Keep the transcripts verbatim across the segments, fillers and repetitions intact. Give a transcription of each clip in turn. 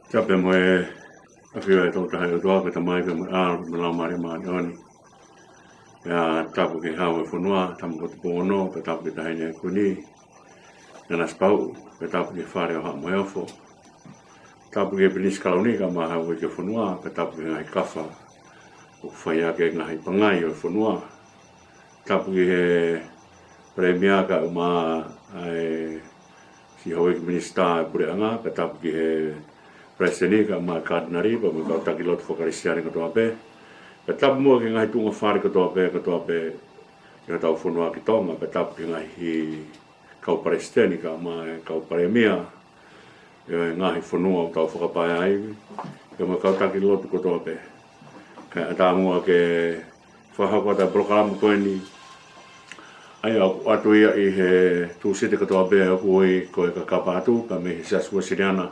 Tapu mo e ʻafio ʻa e Tolu Tahaʻi ʻOtua, ko e Tamai pea mo e ʻAlo pea mo e Laumālie Māʻoniʻoni. Pea tapu ki he Hau ʻo e fonua, Tama ko Tupou Ono, pea tapu ki he Taʻahine Kuini Nanasipauʻu, pea tapu ki he Fale ʻo Haʻa Moheofo. Tapu ki he Pilinisi Kalauni kae ʻumaʻā e Houʻeiki ʻo e fonua, pea tapu ki he ngaahi kafa ʻoku fai ʻaki e ngaahi pangai ʻo e fonua. Tapu ki he Palēmia kae ʻumaʻā e siʻi Houʻeiki Minisitā ʻo e Puleʻanga, pea tapu ki he Palesiteni kae ʻumaʻā e Katinali, pea mo e kau taki lotu faka-Kalisitiane kotoa pē. Pea tapu muʻa ki he ngaahi tuʻunga fale kotoa pē, kotoa pē ʻi hotau fonua ki Tonga, pea tapu ki he ngaahi kau palesiteni kae ʻumaʻā e kau palēmia ʻo e ngaahi fonua ʻoku tau fakapaea ai, pea mo e kau taki lotu kotoa pē. Kae ʻatā muʻa ke fakahoko atu e polokalama ko eni, ʻa ia ʻoku ʻoatu ia ʻi he Tūsite kotoa pē ʻoku ui ko e Kakapa Atu, pea mei he Siasi Uēsiliana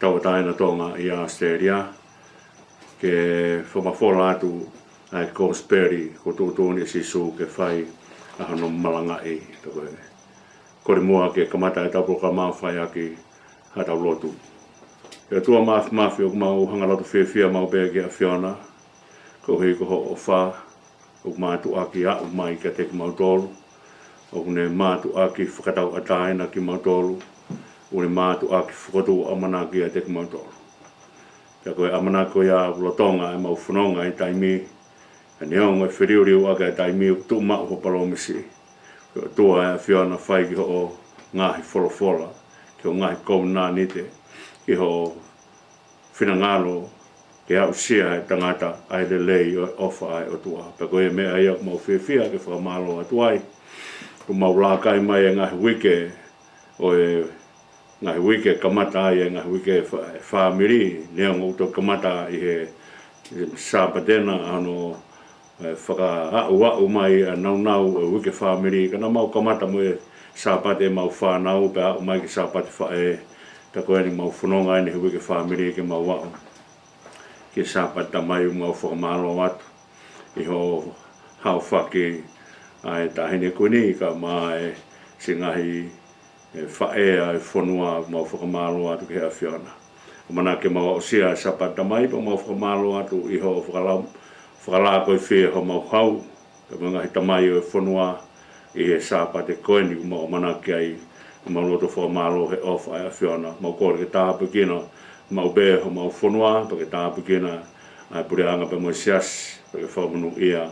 Tauʻatāina Tonga ʻi ʻAositelēlia, ke fakamafola atu ʻa e Kosipeli kuo tuʻutuʻuni ʻe Sīsū ke fai ʻa hono malangaʻi. Pea ko e kole muʻa ke kamata ʻetau polokalama ʻo fai ʻaki haʻatau lotu. ʻE ʻOtua Māfimafi, ʻoku mau hanga lotu fiefia maʻu pē ki he ʻAfiona, koeʻuhi ko hoʻo ʻofa ʻoku mātuʻaki aʻu mai kiate kimautolu, ʻoku ne mātuʻaki fakatauʻatāina kimautolu, ʻoku ne mātuʻaki fokotuʻu ʻamanaki ʻiate kimautolu. Pea ko e ʻamanaki ko ia ʻoku lolotonga ʻemau fononga ʻi he taimi, ʻa neongo e feliuliuaki ʻa e taimi, ʻoku tuʻu maʻu hoʻo palōmesi, ko e ʻOtua ʻa e ʻAfiona, fai ki hoʻo ngaahi folofola, ki hoʻo ngaahi kovinānite, ki hoʻo finangalo ke aʻusia ʻe he tangata ʻa e lelei ʻo e ʻofa ʻa e ʻOtua. Pea ko e meʻa ia ʻoku mau fiefia ke fakamālō atu ai. ʻOku mau laka mai e ngaahi uike ʻo e ngaahi uike kamata ai e ngaahi uike fa-, fāmili, neongo ʻoku toki kamata ʻi he Sāpate na ʻa hono, ʻe, fakaaʻuaʻu mai ʻa e nāunau ʻo e uike fāmili, ka naʻa mau kamata mo e Sāpate ʻemau fānau, pea aʻu mai ki he Sāpate Faʻē, pea ko eni ʻemau fononga ʻi he uike fāmili ke mau aʻu ki he Sāpate Tamai. ʻOku mau fakamālō atu ʻi hoʻo haofaki ʻa e Taʻahine Kuini kae ʻumaʻā e siʻi ngaahi, ʻe, faʻē ʻa e fonua, mau fakamālō atu ki he ʻAfiona. ʻAmanaki ke mau aʻusia e Sāpate Tamai, pea mau fakamālō atu ʻi hoʻo fakalau-, fakalākoifie homau hau, pea mo e ngaahi tamai ʻo e fonua ʻi he Sāpate ko eni ʻoku mau ʻamanaki ai. Mau lotu fakamālō he ʻofa ʻa e ʻAfiona. Mau kole ke tāpuekina maʻu pē homau fonua, pea ke tāpuekina ʻa e puleʻanga pea mo e siasi, pea ke fakamonūʻia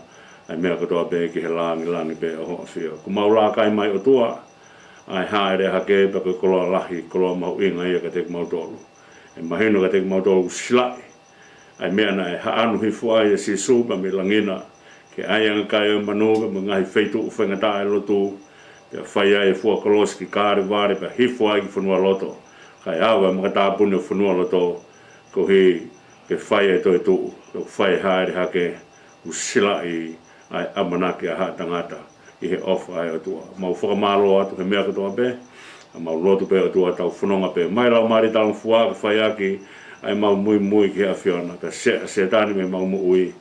ʻa e meʻa kotoa pē ki he langilangi pē ʻo hoʻo ʻafio. ʻOku mau laka mai ʻOtua, ʻa e hāʻele hake, pea ko e koloa lahi, koloa mahuʻinga ia kiate kimautolu. ʻE mahino kiate kimautolu ʻoku silaʻi ʻa e meʻa naʻe haʻanu hifo ai ʻa Sīsū mei langi na, ke ʻai ange ki ai ʻa e manu pea mo e ngaahi feituʻu faingataʻa ʻo e lotu, pea fai ai e fua kolosi ki Kalevale, pea hifo ai ki fonualoto, kae ʻave ʻa e makatāpuni ʻo fonualoto, koeʻuhi ke fai e toetuʻu, ke fai e hāʻele hake. ʻOku silaʻi ʻa e ʻamanaki ʻa haʻa tangata ʻi he ʻofa ʻa e ʻOtua. Mau fakamālō atu he meʻa kotoa pē, ʻa mau lotu pē ʻOtua, tau fononga pē mai Laumālie Talangofua ke fai ʻaki ʻa ʻemau muimui ki he ʻAfiona, ka Sē-, Sētane mei heʻemau moʻui,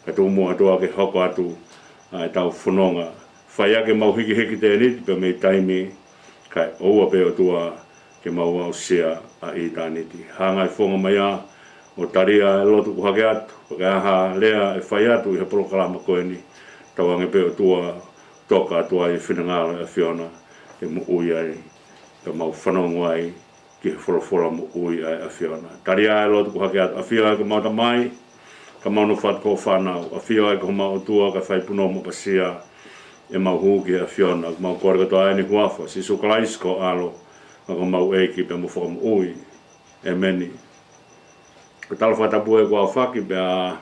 ka tuku muʻa ʻOtua ke hoko atu ʻa ʻetau fononga, fai ʻaki ʻemau hikihiki tēniti pea mei taimi, kae ʻoua pē ʻOtua ke mau aʻusia ʻa ʻitāniti. Hangai fonga mai ā, ʻo talia e lotu ʻoku hake atu, pea ke ʻi ai ha lea ʻe fai atu ʻi he polokalama ko eni, tauange pē ʻOtua, toka atu ai e finangalo ʻo e ʻAfiona, ke moʻui ai, pea mau fanongo ai ki he folofola moʻui ʻa e ʻAfiona. Talia e lotu ʻoku hake atu, ʻafio ai ko homau Tamai, kae mau nofo atu ko hoʻo fānau, ʻafio ai ko homau ʻOtua, kae fai punou mo ʻapasia ʻemau hū ki he ʻAfiona. ʻOku mau kole kotoa eni he huafa ʻo Sīsū Kalaisi ko ho ʻAlo, ko homau ʻEiki pea mo Fakamoʻui. ʻĒmeni. Ko e tala fakatapu ē kuo aofaki, pea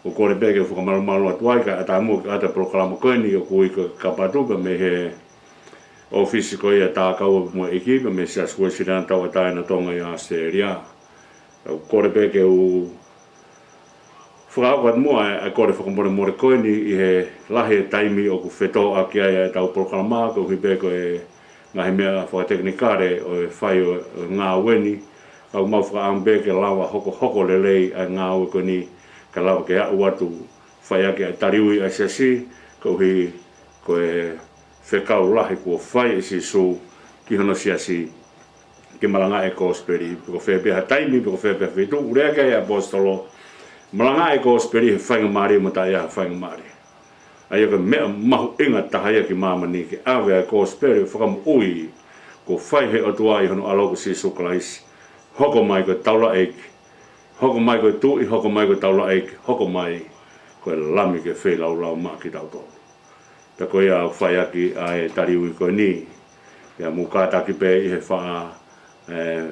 ʻoku ou kole pē ke u fakamalumalu atu ai, kae ʻatā muʻa ke ʻoatu e polokalama ko eni ʻoku ui ko e Kakapa Atu, pea mei he ʻōfisi ko ia ʻa e Tākau ʻo e Moʻui ʻEiki, pea mei he Siasi Uēsiliana Tauʻatāina Tonga ʻi ʻAositelēlia. ʻOku ou kole pē ke u fakahoko atu muʻa ʻa e kole fakamolemole ko eni ʻi he lahi e taimi ʻoku fetōʻaki ai ʻa ʻetau polokalama, koeʻuhi pē ko e ngaahi meʻa fakatekinikale ʻo e fai ʻo, ʻo e ngāue ni. Ka ʻoku mau fakaʻamu pē ke lava hokohoko lelei ʻa e ngāue ko eni, kae lava ke aʻu atu fai ʻaki ʻa e taliui ʻa e siasi, koeʻuhi ko e fekau lahi kuo fai ʻe Sīsū ki hono siasi, ke malangaʻi e kosipeli, pe ko fē pē ha taimi, pe ko fē pē ha feituʻu, lea ki ai e ʻaposetolo, malangaʻi e kosipeli he faingamālie mo taʻe ʻi ai ha faingamālie. ʻA ia ko e meʻa mahuʻinga taha ia ki māmani ke ʻave ʻa e kosipeli ʻo e fakamoʻui kuo fai ʻe he ʻOtua ʻi hono ʻAlo ko Sīsū Kalaisi, hoko mai ko e taulaʻeiki, hoko mai ko e tuʻi, hoko mai ko e taulaʻeiki, hoko mai ko e Lami ke feilaulau maʻa kitautolu. Pea ko ia ʻoku fai ʻaki ʻa e tali ui ko eni. Pea mou kātaki pē ʻi he faʻa, ē,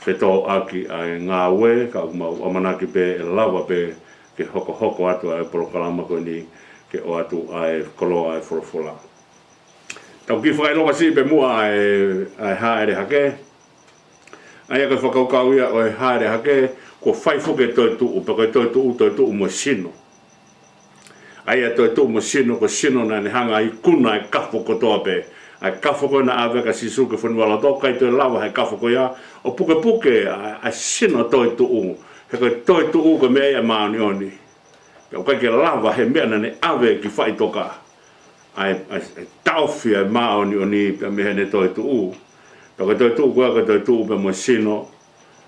fetōʻaki ʻa e ngāue, ka ʻoku mau ʻamanaki pē ʻe lava pē ke hokohoko atu ʻa e polokalama ko eni ke ʻoatu ʻa e koloa ʻa e folofola. Tau kiʻi fakaʻilonga siʻi pē muʻa ʻa e, ʻa e hāʻele hake. ʻA ia ko e fakakaukau ia ʻo e hāʻele hake, kuo fai foki e toetuʻu, pea ko e toetuʻu, toetuʻu mo e sino. ʻA ia toetuʻu mo e sino, ko e sino naʻa ne hanga ʻo ikuna e kafo kotoa pē. ʻA e kafo ko ē naʻe ʻave ʻaki ʻa Sīsū ki he fonualoto, ʻikai toe lava ʻe he kafo ko ia ʻo pukepuke ʻa, ʻa e sino toetuʻu. He ko e toetuʻu ko e meʻa ia ʻa e māʻoniʻoni. Pea ʻoku ʻikai ke lava ʻe he meʻa naʻa ne ʻave ki faʻitoka ʻa e, ʻa e, ʻa e taʻofi ʻa e māʻoniʻoni pea mei heʻene toetuʻu. Pea ko e toetuʻu ko ia, ko e toetuʻu pea mo e sino,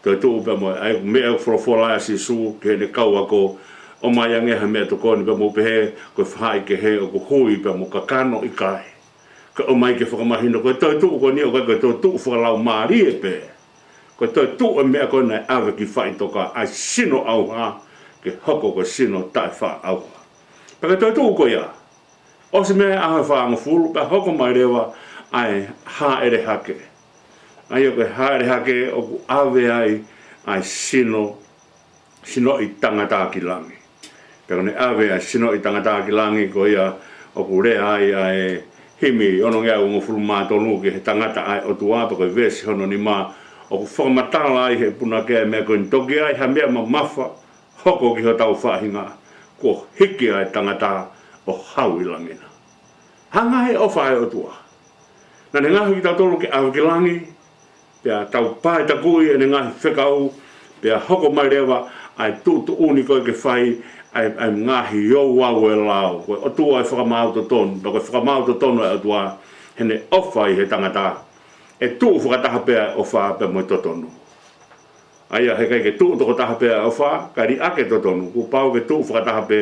toetuʻu pea mo e, ʻa e meʻa ʻoku folofola ai ʻa Sīsū ki heʻene kau ako, ʻomai ange ha meʻatokoni pea mou pehē ko e faʻahikehe ʻoku hui pea mo kakano, ʻikai. Ko e ʻomai ke fakamahino ko e toetuʻu ko eni ʻoku ʻikai ko e toetuʻu fakalaumālie pē. Ko e toetuʻu ʻa e meʻa ko ē naʻe ʻave ki faʻitoka, ʻa e sino ʻauha, ke hoko ko e sino taʻefaʻaʻauha. Pea ko e toetuʻu ko ia, ʻosi mei he ʻaho ʻe fāngofulu, pea hoko mai leva ʻa e hāʻele hake. ʻA ia ko e hāʻele hake ʻoku ʻave ai ʻa e sino, sinoʻi tangata ki langi. Pea ko ʻene ʻave ʻa e sinoʻi tangata ki langi, ko ia ʻoku lea ai ʻa e himi onongeau hongofulu mā tolu ki he tangata ʻa e ʻOtua, pea ko e veesi hono nima, ʻoku fakamatala ai ʻe he punake ʻa e meʻa ko eni, toki ai ha meʻa mamafa hoko ki hotau faʻahinga, kuo hiki ʻa e tangata ʻo hau ʻi langi na. Hangē ʻoku fai ʻe he ʻOtua. Naʻa ne ngaohi kitautolu ke ʻave ki langi, pea tau paetakuʻi ʻene ngaahi fekau, pea hoko mai leva ʻa e tuʻutuʻuni ko ē ke fai ʻa e, ʻa e ngaahi ouau ʻo e lao. Ko e ʻOtua ʻo e fakamaau totonu, pea ko e fakamaau totonu ʻa e ʻOtua, heʻene ʻofa ʻi he tangata, ʻe tuʻu fakataha pē ʻa e ʻofa pea mo e totonu. ʻA ia heʻikai ke tuʻu tokotaha pē ʻa e ʻofa, kae liʻaki e totonu, kuo pau ke tuʻu fakataha pē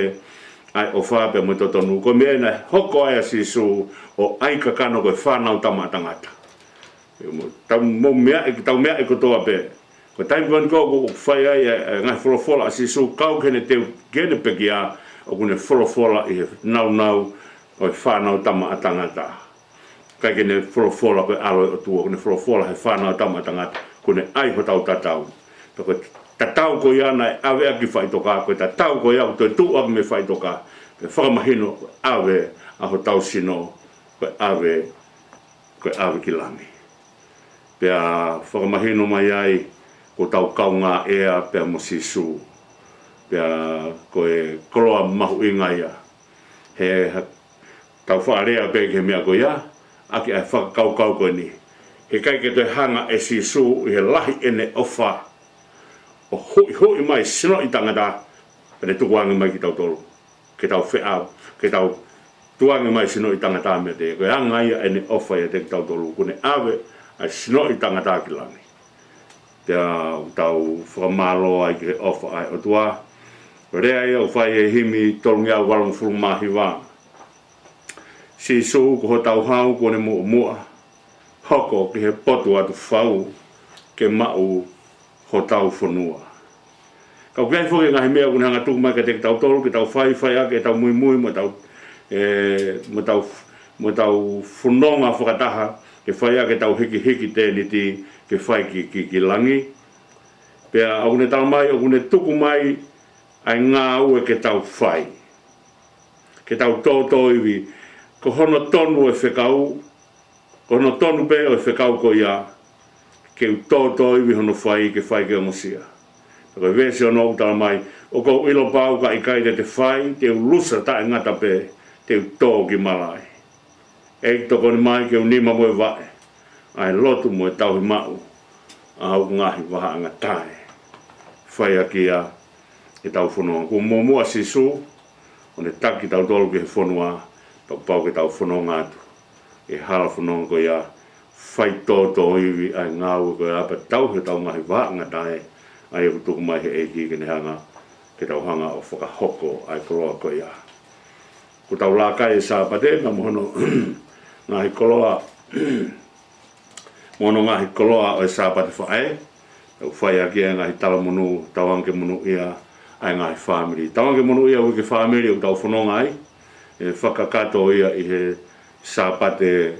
ʻa e ʻofa pea mo e totonu. Ko e meʻa naʻe hoko ai ʻa Sīsū ʻo ʻai kakano ko e Fānautama ʻa Tangata. Mou, tau, mou meaʻi, tau meaʻi kotoa pē. Ko e taimi ko eni ʻoku fai ai ʻa e, ʻa e ngaahi folofola ʻa Sīsū kau ki heʻene teu, ki heʻene pekia, ʻoku ne folofola ʻi he nāunau ʻo e Fānautama ʻa Tangata. ʻIkai ke ne folofola ko e ʻAlo ʻo e ʻOtua, ʻoku ne folofola he Fānautama ʻa Tangata, ʻoku ne ʻai hotau tatau. Pea ko e tatau ko ia naʻe ʻave ʻaki faʻitoka, ko e tatau ko ia ʻoku toetuʻu ʻaki mei faʻitoka, pea fakamahino ko e ʻave ʻa hotau sino, ko e ʻave, ko e ʻave ki langi. Pea fakamahino mai ai ko hotau kaungāʻea pea mo Sīsū. Pea ko e koloa mahuʻinga ia. He ha-, tau faʻa lea pē ki he meʻa ko ia, ʻaki ʻa e fakakaukau ko eni. Heʻikai ke toe hanga ʻe Sīsū ʻi he lahi ʻene ʻofa ʻo huʻihuʻi mai sinoʻi tangata, pea ne tukuange mai kitautolu ke tau feʻa, ke tau tukuange mai sinoʻi tangata meiate ia. Ko e anga ia ʻene ʻofa ʻiate kitautolu, ʻoku ne ʻave ʻa e sinoʻi tangata ki langi. Pea ʻoku tau fakamālō ai ki he ʻofa ʻa e ʻOtua. Ko e lea ia ʻoku fai ʻe he himi tolungeau valungofulu mā hiva. Sīsū ko hotau hau kuo ne muʻomuʻa, hoko ki he potu atu fau, ke maʻu hotau fonua. Ka ʻoku ʻi ai foki e ngaahi meʻa ʻoku ne hanga tuku mai kiate kitautolu, ke tau fai, fai ʻaki ʻetau muimui mo ʻetau, ē, mo ʻetau, mo ʻetau fononga fakataha, ke fai ʻaki ʻetau hikihiki tēniti, ke fai ki, ki, ki langi. Pea ʻoku ne tala mai, ʻoku ne tuku mai ʻa e ngāue ke tau fai. Ke tau tōtōivi, ko hono tonu ʻo e fekau, ko hono tonu pē ʻo e fekau ko ia, ke u tōtōivi hono fai, ke fai ke ongosia. Pea ko e veesi ono ʻoku tala mai, ʻoku ou ʻilo pau ka ʻikai te te fai, te u lusa taʻengata pē, te u tō ki malaʻe. ʻEiki, tokoni mai ke u nima mo e vaʻe, ʻa e lotu mo e tauhi maʻu ʻa hoku ngaahi vahaʻangatae. Fai ʻaki ia ʻetau fononga. Kuo muʻomuʻa ʻa Sīsū, ʻo ne taki kitautolu ki he fonua, pea pau ke tau fononga atu ʻi he hala fononga ko ia, faitōtōivi ʻa e ngāue ko ia pea tauhi ʻetau ngaahi vahaʻangatae, ʻa ia ʻoku tuku mai he ʻEiki ke ne hanga, ke tau hanga ʻo fakahoko ʻa e koloa ko ia. Ko ʻetau lākai ʻi he Sāpate, naʻa mo hono ngaahi koloa, mo hono ngaahi koloa ʻo e Sāpate Faʻē, ʻoku fai ʻaki ʻa e ngaahi talamonū, tauange ke monūʻia ʻa e ngaahi fāmili. Tauange ke monūʻia ʻa e uike fāmili ʻoku tau fononga ai, ʻe fakakakato ia ʻi he Sāpate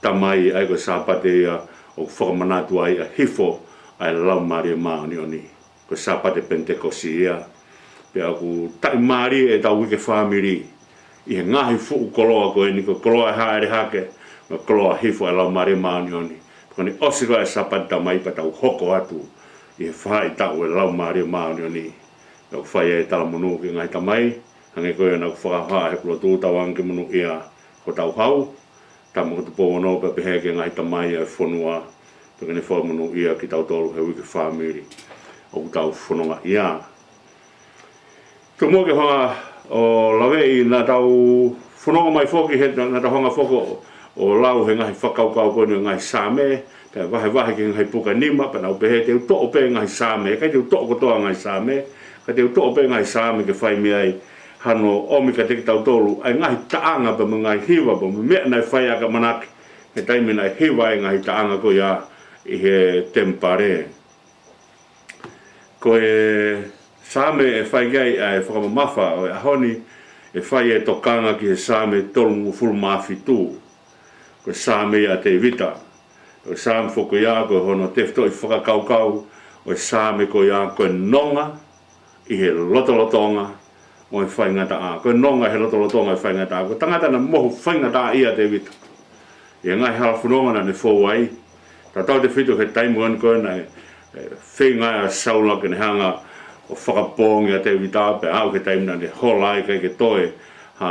Tamai, ʻa ia ko e Sāpate ia ʻoku fakamanatu ai ʻa e hifo ʻa e Laumālie Māʻoniʻoni. Ko e Sāpate Penitekosi ia. Pea ʻoku taʻimālie ʻetau uike fāmili ʻi he ngaahi fuʻu koloa ko eni, ko e koloa ʻo e Hāʻele Hake, mo e koloa hifo ʻa e Laumālie Māʻoniʻoni. Ko ʻene ʻosi ko ē ʻa e Sāpate Tamai pea tau hoko atu ʻi he faʻahitaʻu ʻo e Laumālie Māʻoniʻoni. ʻOku fai ai e talamonū ki he ngaahi tamai, hangē ko ia naʻa ku fakahā he pulotu, tauange ke monūʻia hotau hau, Tama ko Tupou Ono pea pehē ki he ngaahi tamai ʻa e fonua, pea ke ne fakamonūʻia kitautolu he uike fāmili ʻoku tau fononga ia. Tuku muʻa ke u hanga ʻo laveʻi, naʻa tau fononga mai foki he, naʻa tau hanga foki ʻo lau he ngaahi fakakaukau ko eni ʻo e ngaahi Saame, pea vahevahe ki he ngaahi puka ʻe nima, pea naʻa ku pehē te u toʻo pē ngaahi Saame, ʻikai te u toʻo kotoa ngaahi Saame, ka te u toʻo pē ngaahi Saame ke fai mei ai hano ʻomi kiate kitautolu ʻa e ngaahi taʻanga pea mo e ngaahi hiva pea mo e meʻa naʻe fai ʻaki ʻa e ʻamanaki he taimi naʻe hiva ai e ngaahi taʻanga ko ia ʻi he temipale. Ko e Saame ʻe fai ki ai ʻa e fakamamafa ʻo e ʻaho ni, ʻe fai e tokanga ki he Saame tolungofulu mā fitu. Ko e Saame ia ʻa Tēvita. Ko e Saame foki ia ko hono tefitoʻi fakakaukau ʻo e Saame ko ia ko e nonga ʻi he lotolotonga ʻo e faingataʻa. Ko e nonga he lotolotonga ʻo e faingataʻa. Ko e tangata naʻe mohu faingataʻaʻia ʻa Tēvita ʻi he ngaahi hala fononga naʻa ne fou ai. Tautautefito ki he taimi ko eni ko ē naʻe, ʻe, feinga ai ʻa Saula ke ne hanga ʻo fakapoongi ʻa Tēvita, pea aʻu ki he taimi naʻa ne hola ai ʻikai ke toe ha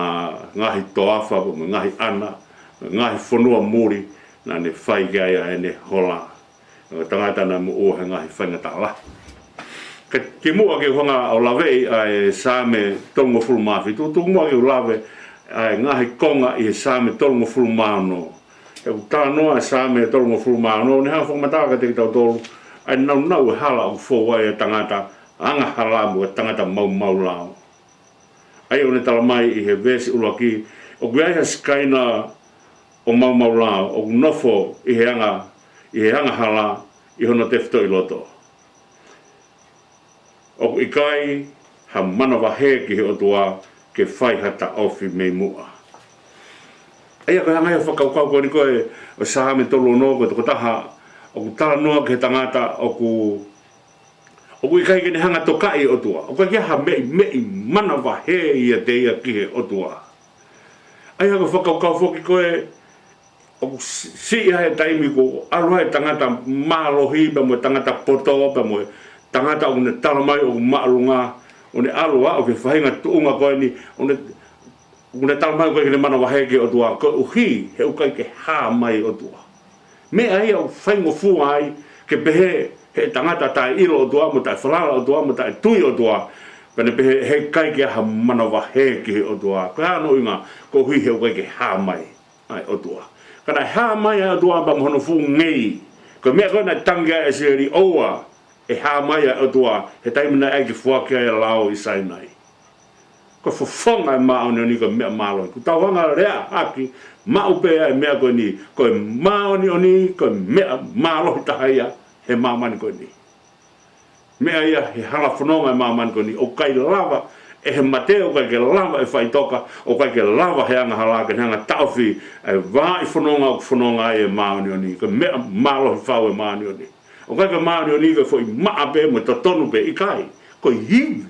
ngaahi toafa, mo e ngaahi ʻana, mo e ngaahi fonua muli naʻa ne fai ki ai ʻa ʻene hola. Ko e tangata naʻe moʻua he ngaahi faingataʻa lahi. Ka kimuʻa ke u hanga ʻo laveʻi ʻa e Saame tolungofulu mā fitu, tuku muʻa ke u lave ʻa e ngaahi konga ʻi he Saame tolungofulu mā ono. ʻOku talanoa ʻa e Saame tolungofulu mā ono, ʻo ne hanga ʻo fakamatala kiate kitautolu ʻa e naunau ʻo e hala ʻoku fou ai ʻa e tangata angahala mo e tangata maumau lao. ʻA ia ʻoku ne talamai ʻi he veesi ʻuluaki, ʻoku ʻi ai ha sikaina ʻo maumau lao, ʻoku nofo ʻi he anga, ʻi he angahala, ʻi hono tefitoʻi loto. ʻOku ʻikai ha manavahē ki he ʻOtua ke fai ha taʻofi mei muʻa. ʻA ia ko e anga ia ʻo e fakakaukau ko eni ko ē ʻo e Saame tolu ono, ko e tokotaha ʻoku talanoa ki he tangata ʻoku ʻoku ʻikai ke ne hanga ʻo tokaʻi e ʻOtua. ʻOku ʻikai ke ʻi ai ha meʻi, meʻi manavahē ʻiate ia ki he ʻOtua. ʻA ia ko e fakakaukau foki ko ē, ʻoku si-, siʻi ai e taimi kuo ʻalu ai e tangata mālohi, pea mo e tangata poto, pea mo e tangata ʻoku ne talamai ʻoku māʻolunga, ʻo ne ʻalu ʻo aʻu ki he faʻahinga tuʻunga ko eni, ʻo ne ʻoku ne talamai ʻoku ʻikai ke ne manavahē ki he ʻOtua, koeʻuhi he ʻoku ʻikai ke hā mai e ʻOtua. Meʻa ia ʻoku faingofua ai ke pehē ʻe he tangata taʻeʻilo ʻOtua, mo taʻefalala ʻOtua, mo taʻetui ʻOtua, pea ne pehē heʻikai ke ʻi ai ha manavahē ki he ʻOtua. Ko e hā hono ʻuhinga? Koeʻuhi he ʻoku ʻikai ke hā mai ʻa e ʻOtua. Ka naʻe hā mai ʻa e ʻOtua pea mo hono fuʻu ngei. Ko e meʻa ko ē naʻe tangi ai ʻa ʻIsileli, ʻoua ʻe hā mai ʻa e ʻOtua he taimi naʻe ʻai ke foaki ai ʻa e lao ʻi Sainai. Ko e fofonga ʻo e māʻoniʻoni ko e meʻa mālohi. Kuo tau hanga ʻo lea ʻaki, maʻu pē ʻa e meʻa ko eni, ko e māʻoniʻoni ko e meʻa mālohi taha ia he māmani ko eni. Meʻa ia he hala fononga ʻo e māmani ko eni, ʻoku ʻikai lava ʻe he mate, ʻoku ʻikai ke lava ʻe he faʻitoka, ʻoku ʻikai ke lava ʻe he angahala ke ne hanga ʻo taʻofi ʻa e vaʻa fononga ʻoku fononga ai e māʻoniʻoni. Ko e meʻa mālohi fau ʻo e māʻoniʻoni. ʻOku ʻikai ko e māʻoniʻoni ko e foʻi maʻa pē mo e totonu pē, ʻikai. Ko e ivi.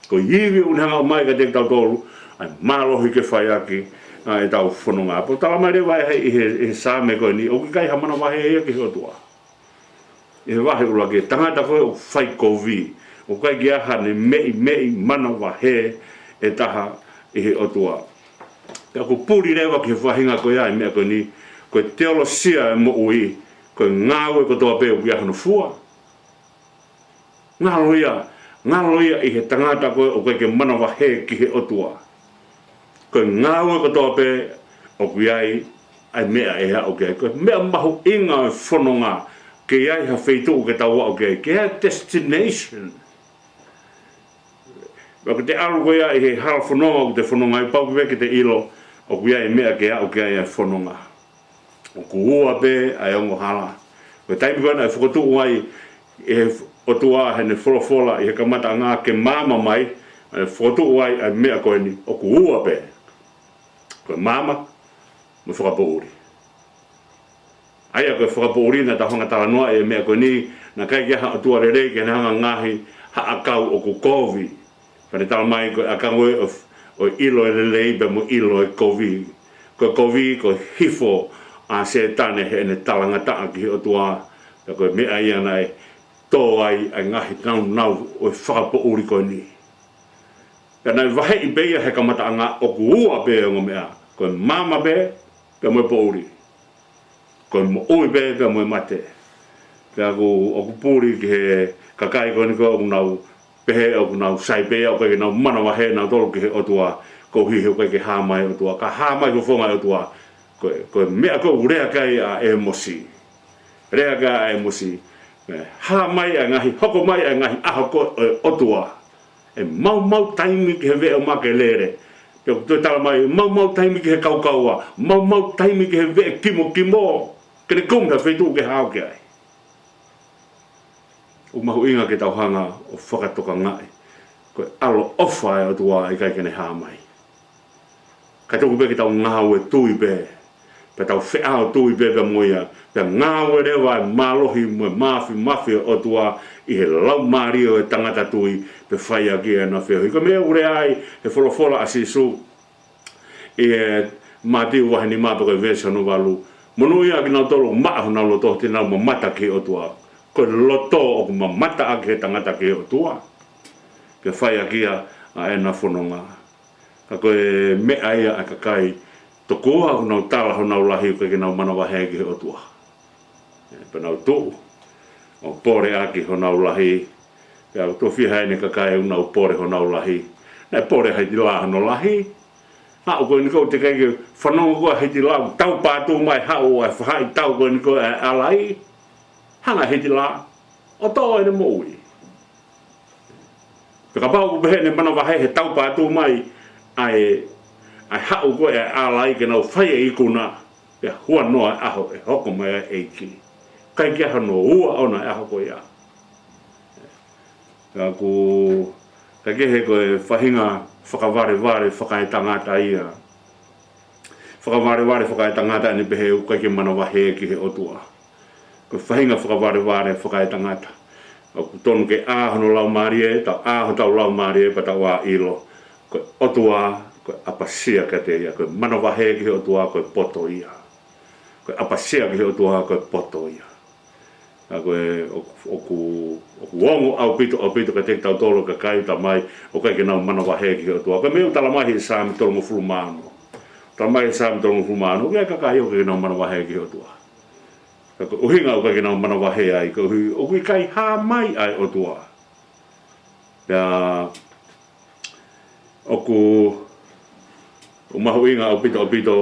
Ko e ivi ʻoku ne hanga ʻo ʻomai kiate kitautolu ʻa e mālohi ke fai ʻaki ʻa ʻetau fononga. Pea ʻoku talamai leva ʻe he, ʻe he, ʻe he Saame ko eni, ʻoku ʻikai ha manavahē ia ki he ʻOtua. ʻI he vahe ʻuluaki, tangata ko ē ʻoku fai kovi, ʻoku ʻikai ke ʻi ai haʻane meʻi, meʻi manavahē ʻe taha ʻi he ʻOtua. Pea ʻoku puli leva ki he faʻahinga ko ia ʻa e meʻa ko eni, ko e teolosia ʻo e moʻui, ko e ngāue kotoa pē ʻoku ʻi ai hono fua. Ngalo ia, ngalo ia ʻi he tangata ko ē ʻoku ʻikai ke manavahē ki he ʻOtua. Ko e ngāue kotoa pē ʻoku ʻi ai ʻa e meʻa ʻe aʻu ki ai. Ko e meʻa mahuʻinga ʻo e fononga, ke ʻi ai ha feituʻu ke tau aʻu ki ai, ke ʻi ai destination. Pea ko ʻete ʻalu ko ia ʻi he hala fononga ʻoku te fononga ai, pau pē ke te ʻilo ʻoku ʻi ai e meʻa ke aʻu ki ai ʻa e fononga. ʻOku ua pē ʻa e ongo hala. Ko e taimi ko ē naʻe fokotuʻu ai ʻe he ʻOtua heʻene folofola ʻi he kamataʻanga ke maama mai, naʻe fokotuʻu ai ʻa e meʻa ko eni, ʻoku ua pē. Ko e maama mo e fakapoʻuli. ʻA ia ko e fakapoʻuli naʻa tau hanga talanoa ʻi he meʻa ko eni, naʻe ʻikai ke ʻi ai ha ʻOtua lelei ke ne hanga ngaohi ha ʻakau ʻoku kovi. Pea ne talamai ko e ʻakau ē ʻo, ʻo e ʻilo ʻe lelei pea mo e ʻilo ʻe kovi. Ko e kovi ko e hifo ʻa Sētane heʻene talangataʻa ki he ʻOtua. Pea ko e meʻa ia naʻe tō ai ʻa e ngaahi nāunau ʻo e fakapoʻuli ko eni. Pea naʻe vaheʻi pē ia he kamataʻanga ʻoku ua pē ongo meʻa. Ko e maama pē, pea mo e poʻuli. Ko e moʻui pē, pea mo e mate. Pea ʻoku, ʻoku puli ki he kakai ko eni ko ē ʻoku nau pehē ʻoku nau sai pē ia, ʻoku ʻikai ke nau manavahē nautolu ki he ʻOtua, koeʻuhi he ʻoku ʻikai ke hā mai ʻOtua. Ka hā mai fofonga ʻOtua. Ko e, ko e meʻa ko ē ʻoku lea ki ai ʻa ʻĒmosi. Lea ki ai ʻa ʻĒmosi. Hā mai ʻa e ngaahi, hoko mai ʻa e ngaahi ʻaho ko ē ʻo e ʻOtua. ʻE maumau taimi ki he veʻe ʻo Makelele. Pea ʻoku toe talamai, maumau taimi ki he kaukaua, maumau taimi ki he veʻe kimokimo. Ke ne kumi ha feituʻu ke hao ki ai. ʻOku mahuʻinga ke tau hanga ʻo fakatokangaʻi ko e ʻaloʻofa ʻa e ʻOtua ʻikai ke ne hā mai. Ka tuku pē ke tau ngāue tui pē, pea tau feʻao tui pē pea mo ia, pea ngāue leva e mālohi mo e māfimafi ʻo e ʻOtua ʻi he laumālie ʻo e tangata tui, pea fai ʻaki ʻena feohi. Ko e meʻa ʻoku lea ai he folofola ʻa Sīsū ʻi he Mātiu vahe nima pea ko e veesi hono valu: Monūʻia ʻa kinautolu ʻoku maʻa honau loto, he te nau mamata ki he ʻOtua. Ko e loto ʻoku mamata ʻaki he tangata ki he ʻOtua, pea fai ʻaki ia ʻa ʻena fononga. Ka ko e meʻa ia ʻa e kakai tokua ʻoku nau tala honau lahi ʻoku ʻikai ke nau manavahē ki he ʻOtua. Pea nau tuʻu ʻo pole ʻaki honau lahi. Pea ʻoku toe fiha ʻeni e kakai ʻoku nau pole honau lahi. Naʻe pole ʻa Hitilā hono lahi. Haʻu ko eni ko ē teʻeki ke fanongo ko ē ʻa Hitilā, taupātū mai, haʻu ʻa e faʻahitaʻu ko eni ko ē ʻa e ʻalai. Hanga ʻe Hitilā ʻo toʻo ʻene moʻui. Pea kapau ʻoku pehē ʻene manavahē he taupātū mai ʻa e, ʻa e haʻu ko ē ʻa e ʻalai ke nau fai e ikuna, pea huanoa e ʻaho ʻe hoko mai ai e ʻEiki. ʻIkai ke ʻi ai hano ua ʻona e ʻaho ko ia. Pea ʻoku, ka kehe ko e faʻahinga fakavalevale fakaetangata ia. Fakavalevale fakaetangata ʻene pehē ʻoku ʻikai ke manavahē ki he ʻOtua. Ko e faʻahinga fakavalevale fakaetangata. ʻOku tonu ke ʻā hono laumālie, tau ʻā hotau laumālie, pea tau ʻā ʻilo ko e ʻOtua ko e ʻapasia kiate ia, ko e manavahē ki he ʻOtua ko e poto ia. Ko e ʻapasia ki he ʻOtua ko e poto ia. Ka ko e ʻoku, ʻoku, ʻoku ongo ʻaupito, ʻaupito kiate kitautolu kakai ʻoku talamai ʻoku ʻikai ke nau manavahē ki he ʻOtua. Ko e meʻa ʻoku talamai ʻe he Saame tolungofulu mā ono. Talamai ʻe he Saame tolungofulu mā ono, ʻoku ʻi ai e kakai ʻoku ʻikai ke nau manavahē ki he ʻOtua. Ka ko e ʻuhinga ʻoku ʻikai ke nau manavahē ai, koeʻuhi ʻoku ʻikai hā mai ʻa e ʻOtua. Pea ʻoku, ʻoku mahuʻinga ʻaupito, ʻaupito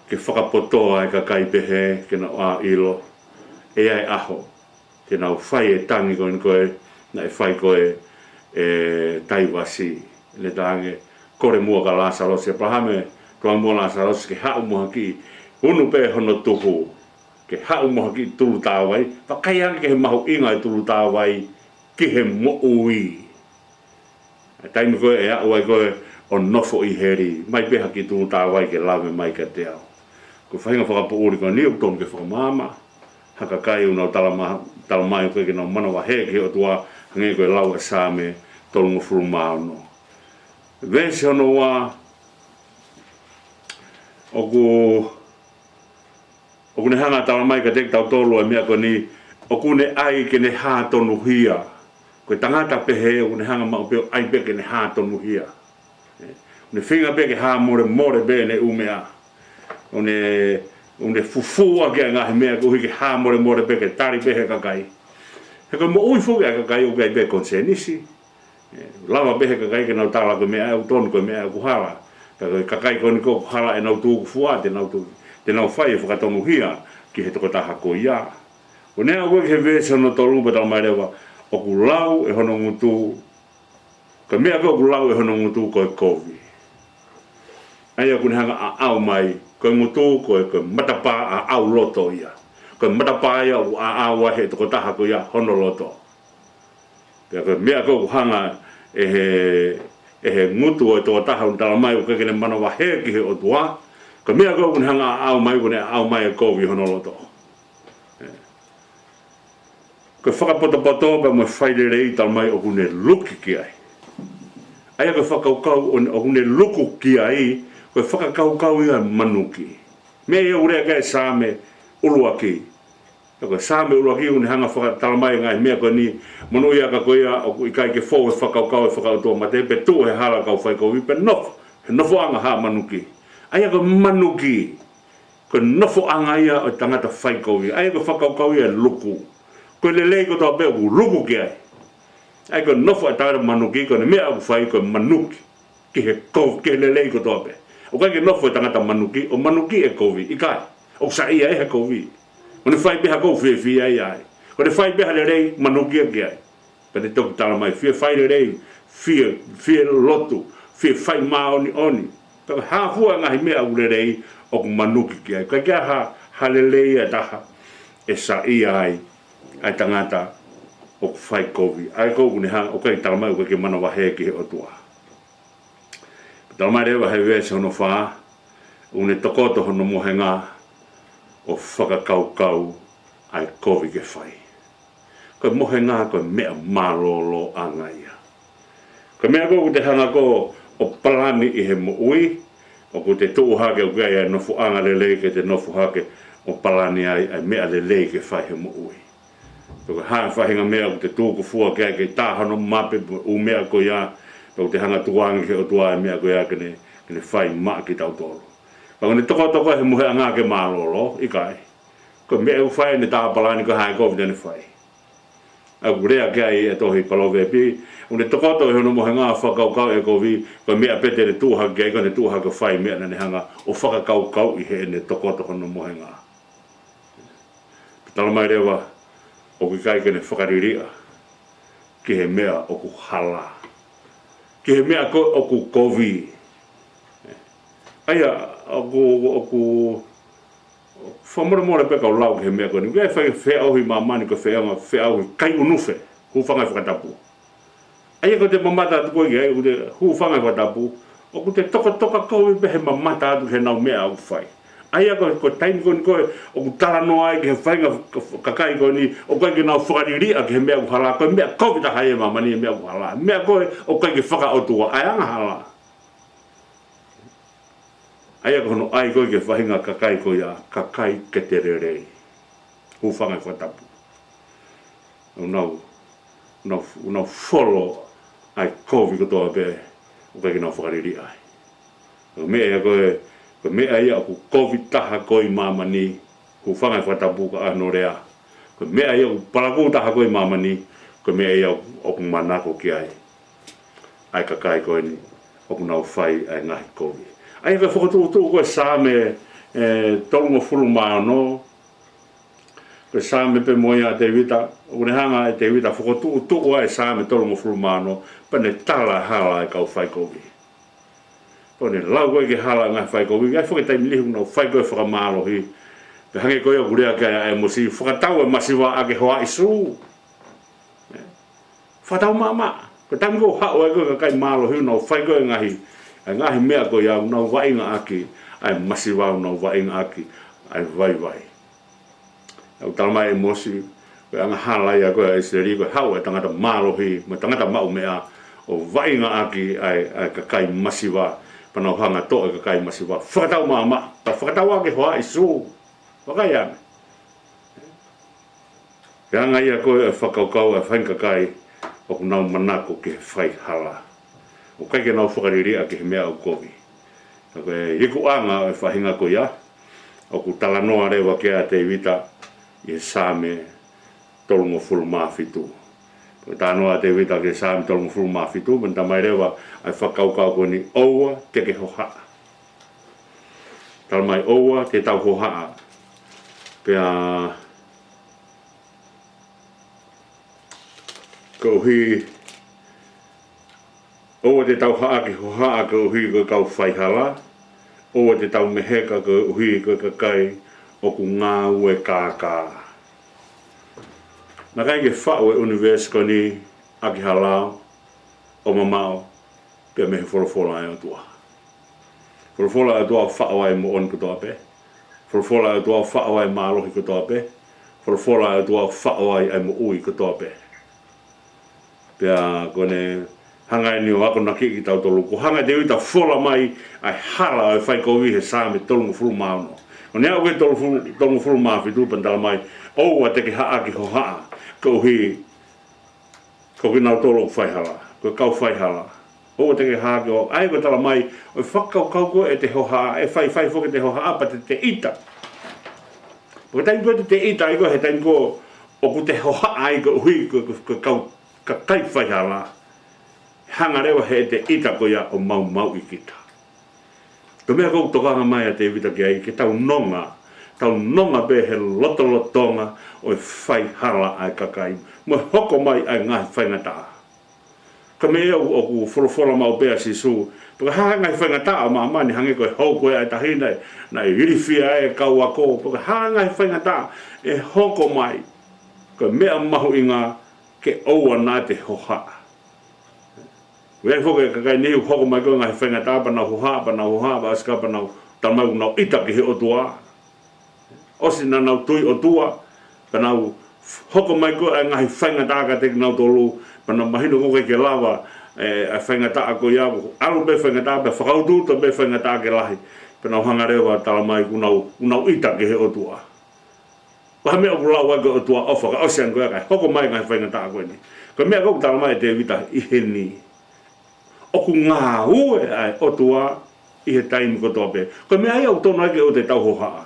ke fakapotoʻi ʻa e kakai pehē ke nau ʻā ʻilo ʻe ʻi ai e ʻaho te nau fai e tangi ko eni ko ē naʻe fai ko ē ʻe Taivasi. Ne tangi, kole muʻa kia Lāsalosi, ʻĒpalahame, tuku muʻa Lāsalosi ke haʻu mo ha kiʻi unu pē hono tuhu, ke haʻu mo ha kiʻi tulu tāvai. Vakai ange ki he mahuʻinga e tulu tāvai ki he moʻui. ʻA e taimi ko ē ʻe aʻu ai ko ē ʻo nofo ʻi heli, mai pē ha kiʻi tulu tāvai ke lave mai kiate au. Ko e faʻahinga fakapoʻuli ko eni ʻoku tonu ke fakamaama. Ha kakai ʻoku nau talama-, talamai ʻoku ʻikai ke nau manavahē ki he ʻOtua, hangē ko e lau ʻa e Saame tolungofulu mā ono. Veesi hono ua, ʻoku ʻoku ne hanga ʻo talamai kiate kitautolu ʻa e meʻa ko eni, ʻoku ne ʻai ke ne hā tonuhia. Ko e tangata pehē ʻoku ne hanga maʻu pē ʻo ʻai pē ke ne hā tonuhia. ʻOku ne feinga pē ke hā molemole pē ʻene ʻū meʻa. ʻOku ne, ʻoku ne fufū ʻaki ʻa e ngaahi meʻa koeʻuhi ke hā molemole pē ke tali pē ʻe he kakai. He ko e moʻui foki ʻa e kakai ʻoku ʻikai pē konisēnisi. ʻE, lava pē ʻe he kakai ke nau tala ko e meʻa ʻoku tonu, ko e meʻa ʻoku hala. Ka ko e kakai ko eni ʻoku hala ʻenau tūkufua, te nau tū-, te nau fai e fakatonuhia ki he tokotaha ko ia. ʻOku ne aʻu ki he veesi hono tolu pea talamai leva, ʻoku lau ʻe hono ngutu, ko e meʻa ko ē ʻoku lau ʻe hono ngutu ko e kovi. ʻA ia ʻoku ne hanga ʻo ʻaʻau mai, ko e ngutu ko e, ko e matapā ʻaʻau loto ia. Ko e matapā ia ʻoku ʻaʻau ai he tokotaha ko ia hono loto. Pea ko e meʻa ko ē ʻoku hanga ʻe he, ʻe he ngutu ʻo e tokotaha ʻoku talamai ʻoku ʻikai ke ne manavahē ki he ʻOtua, ko e meʻa ko ē ʻoku ne hanga ʻo ʻaʻau mai, ʻoku ne ʻaʻau mai e kovi hono loto. Ko e fakapotopoto pea mo e failelei talamai ʻoku ne luki ki ai. ʻA ia ko e fakakaukau ʻo ne, ʻoku ne luku ki ai, ko e fakakaukau ia ʻo e manuki. Meʻa ia ʻoku lea ki ai e Saame ʻuluaki. Ko e Saame ʻuluaki ʻoku ne hanga ʻo fakatalamai e ngaahi meʻa ko eni, monūʻia ka ko ia ʻoku ʻikai ke fou he fakakaukau ʻo e fakaʻotuamate, pe tuʻu he hala ʻo e kau faikovi, pe nofo he nofoʻanga ʻo ha manuki. ʻA ia ko e manuki, ko e nofoʻanga ia ʻo e tangata faikovi. ʻA ia ko e fakakaukau ia ʻo e luku. Ko e lelei kotoa pē ʻoku luku ki ai. ʻA ia ko e nofo ʻa e tangata manuki, ko ʻene meʻa ʻoku fai ko e manuki ki he ko-, ki he lelei kotoa pē. ʻOku ʻikai ke nofo e tangata manuki ʻo manuki e kovi, ʻikai. ʻOku saiʻia ia he kovi. ʻOku ne fai pē ha ʻoku fiefia ai. ʻOku ne fai pē ha lelei, manuki ia ki ai. Pea ne toki talamai, fie fai lelei, fie, fie lotu, fie fai māʻoniʻoni. Pea ko e hā fua e ngaahi meʻa ʻoku lelei ʻoku manuki ki ai. ʻIkai ke ʻi ai ha, ha lelei ʻe taha ʻe saiʻia ai ʻa e tangata ʻoku faikovi. ʻA ia ko ʻoku ne hanga, ʻoku ʻikai talamai ʻoku ʻikai ke manavahē ki he ʻOtua. Talamai leva he veesi hono fā, ʻoku ne tokoto hono mohenga ʻo fakakaukau ʻa e kovi ke fai. Ko e mohenga ko e meʻa mālōlōʻanga ia. Ko e meʻa ko ē ʻoku te hanga ko ē ʻo palani ʻi he moʻui, ʻoku te tuʻu hake ʻoku ʻi ai e nofoʻanga lelei ke te nofo hake ʻo palani ai ʻa e meʻa lelei ke fai he moʻui. Pea ko e hā e faʻahinga meʻa ʻoku te tuku fua ki ai ke tā hono mape pe ʻū meʻa ko ia, pea ʻoku te hanga ʻo tukuange ki he ʻOtua e meʻa ko ia ke ne, ke ne fai maʻa kitautolu. Pea ʻoku ne tokoto ko ē he mohenga ke mālōlō, ʻikai. Ko e meʻa ʻoku fai ʻene tā palani ko e hā e kovi te ne fai. ʻOku lea ki ai e tohi Palōvepi, ʻoku ne tokoto ʻi hono mohenga ʻo fakakaukau e kovi, ko e meʻa pē te ne tuʻu hake ki ai, ko ʻene tuʻu hake ʻo fai e meʻa naʻa ne hanga ʻo fakakaukauʻi heʻene tokoto hono mohenga. Pea talamai leva, ʻoku ʻikai ke ne fakaliliʻa ki he meʻa ʻoku hala. Ki he meʻa ko ē ʻoku kovi. ʻA ia, ʻoku, ʻoku, fakamolemole pē kau lau ki he meʻa ko eni. ʻOku ʻi ai e fai feʻauhi ʻi māmani ko e feʻauhi, feʻauhi kai ʻunufe, hūfanga he fakatapu. ʻA ia ko ʻete mamata atu ko ē ki ai, ʻoku te hūfanga he fakatapu, ʻoku te tokotoka kovi pē he mamata atu ki heʻenau meʻa ʻoku fai. ʻA ia ko, ko e taimi ko eni ko ē, ʻoku talanoa ai ki he faʻahinga ka-, kakai ko eni, ʻoku ʻikai ke nau fakaliliʻa ki he meʻa ʻoku hala, ko e meʻa kovi taha ia ʻi māmani e meʻa ʻoku hala. Meʻa ko ē, ʻoku ʻikai ke fakaʻotua, ʻa e angahala. ʻA ia ko hono ʻai ko ē ki he faʻahinga kakai ko ia, kakai kete lelei. Hūfanga he fakatapu. ʻOku nau, nau, nau folo ʻa e kovi kotoa pē, ʻoku ʻikai ke nau fakaliliʻa ai. Ko e meʻa ia ko ē, ko e meʻa ia ʻoku kovi taha ko ē ʻi māmani, hūfanga he fakatapu ka ʻai hono lea. Ko e meʻa ia ʻoku palakū taha ko ē ʻi māmani, ko e meʻa ia ʻoku, ʻoku manako ki ai ʻa e kakai ko eni, ʻoku nau fai ʻa e ngaahi kovi. ʻA ia ko e fokotuʻutuʻu ko ē Saame, ē, tolungofulu mā ono, ko e Saame pē mo ia ʻa Tēvita, ʻoku ne hanga ʻe Tēvita ʻo fokotuʻutuʻu ʻa e Saame tolungofulu mā ono, pea ne tala e hala ʻa e kau faikovi. Pea ne lau ko ē ki he hala ʻa e ngaahi faikovi, ʻi ai foki e taimi lahi ʻoku nau fai ko ē e fakamālohi. Pea hangē ko ia ʻoku lea ki ai ʻa ʻĒmosi, fakatau e masiva ʻaki e hoaʻi sū. Fakatau maʻamaʻa. Ko e taimi ko ē ʻoku haʻu ai ko ē e kakai mālohi ʻo nau fai ko ē e ngaahi, e ngaahi meʻa ko ia ʻoku nau vaʻinga ʻaki ʻa e masiva, ʻoku nau vaʻinga ʻaki ʻa e vaivai. ʻOku talamai ʻe ʻĒmosi, ko e angahala ia ko ē ʻa ʻIsileli, ko e haʻu e tangata mālohi, mo e tangata maʻu meʻa, ʻo vaʻinga ʻaki ʻa e, ʻa e kakai masiva, pea nau hanga ʻo toʻo e kakai masiva. Fakatau maʻamaʻa, pea fakatau ʻaki e hoaʻi sū. Vakai ange. Ko e anga ia ko ē e fakakaukau ʻa e faʻahinga kakai ʻoku nau manako ki he fai hala. ʻOku ʻikai ke nau fakaliliʻa ki he meʻa ʻoku kovi. Ka ko e ikuʻanga ʻo e faʻahinga ko ia, ʻoku talanoa leva ki ai ʻa Tēvita ʻi he Saame tolungofulu mā fitu. Ko e talanoa ʻa Tēvita ki he Saame tolungofulu mā fitu, pea ne talamai leva ʻa e fakakaukau ko eni, ʻoua te ke hohaʻa. Talamai ʻoua te tau hohaʻa. Pea koeʻuhi, ʻoua te tau haʻaki hohaʻa koeʻuhi ko e kau faihala, ʻoua te tau meheka koeʻuhi ko e kakai ʻoku ngāue kākā. Naʻe ʻikai ke faʻu e ʻunivēsi ko eni ʻaki ha lao ʻo mamaʻo pē mei he folofola ʻa e ʻOtua. Folofola ʻa e ʻOtua ʻoku faʻo ai e moʻoni kotoa pē. Folofola ʻa e ʻOtua ʻoku faʻo ai e mālohi kotoa pē. Folofola ʻa e ʻOtua ʻoku faʻo ai e moʻui kotoa pē. Pea ko ʻene hanga eni ʻo akonakiʻi kitautolu, ko e hanga ʻe Tēvita ʻo fola mai ʻa e hala ʻo e fai kovi he Saame tolungofulu mā ono. Ko ʻene aʻu ki he tolungofulu, tolungofulu mā fitu pea ne talamai, ʻoua te ke haʻaki hohaʻa koeʻuhi ko kinautolu ʻoku faihala, ko e kau faihala. ʻOua te ke haʻaki hohaʻa. ʻA ia ko e talamai, ʻoku fakakaukau ko ē ʻete hohaʻa, ʻe faifai foki ʻete hohaʻa pea te te ʻita. Pea ko e taimi ko ē te te ʻita ai ko ē he taimi ko ē ʻoku te hohaʻa ai koeʻuhi ko, ko, ko e kau kakai faihala, hanga leva heʻete ʻita ko ia ʻo maumauʻi kita. Ko e meʻa ʻoku tokanga mai ʻa Tēvita ki ai, ke tau nonga, tau nonga pē he lotolotonga ʻo e faihala ʻa e kakai, mo e hoko mai ʻa e ngaahi faingataʻa. Ko e meʻa ia ʻoku, ʻoku folofola maʻu pē ʻa Sīsū, pe ko e hā e ngaahi faingataʻa ʻo māmani, hangē ko e hou ko ē ʻa e tahi naʻe, naʻe ilifia e kau ako, pe ko e hā e ngaahi faingataʻa ʻe hoko mai, ko e meʻa mahuʻinga ke ʻoua naʻa te hohaʻa. ʻOku ʻi ai foki e kakai ʻe niʻihi ʻoku hoko mai ko ē ngaahi faingataʻa pea nau hohaʻa, pea nau hohaʻa, pea ʻosi ko ia pea nau, talamai ʻoku nau ʻita ki he ʻOtua. ʻOsi naʻa nau tui ʻOtua, pea nau hoko mai ko ē ngaahi faingataʻa kiate kinautolu, pea nau mahino ʻoku ʻikai ke lava e, e faingataʻa ko ia, ʻalu pē faingataʻa, pea fakautuutu pē faingataʻa ke lahi, pea nau hanga leva ʻo talamai ʻoku nau, ʻoku nau ʻita ki he ʻOtua. Ko e hā e meʻa ʻoku lau ai ko e ʻOtua ʻofa, ka ʻosi ange ko ia kae hoko mai e ngaahi faingataʻa ko eni. Ko e meʻa ʻoku talamai ʻe Tēvita ʻi heni, ʻoku ngāue ʻa e ʻOtua ʻi he taimi kotoa pē. Ko e meʻa ia ʻoku totonu ai ke ʻoua te tau hohaʻa.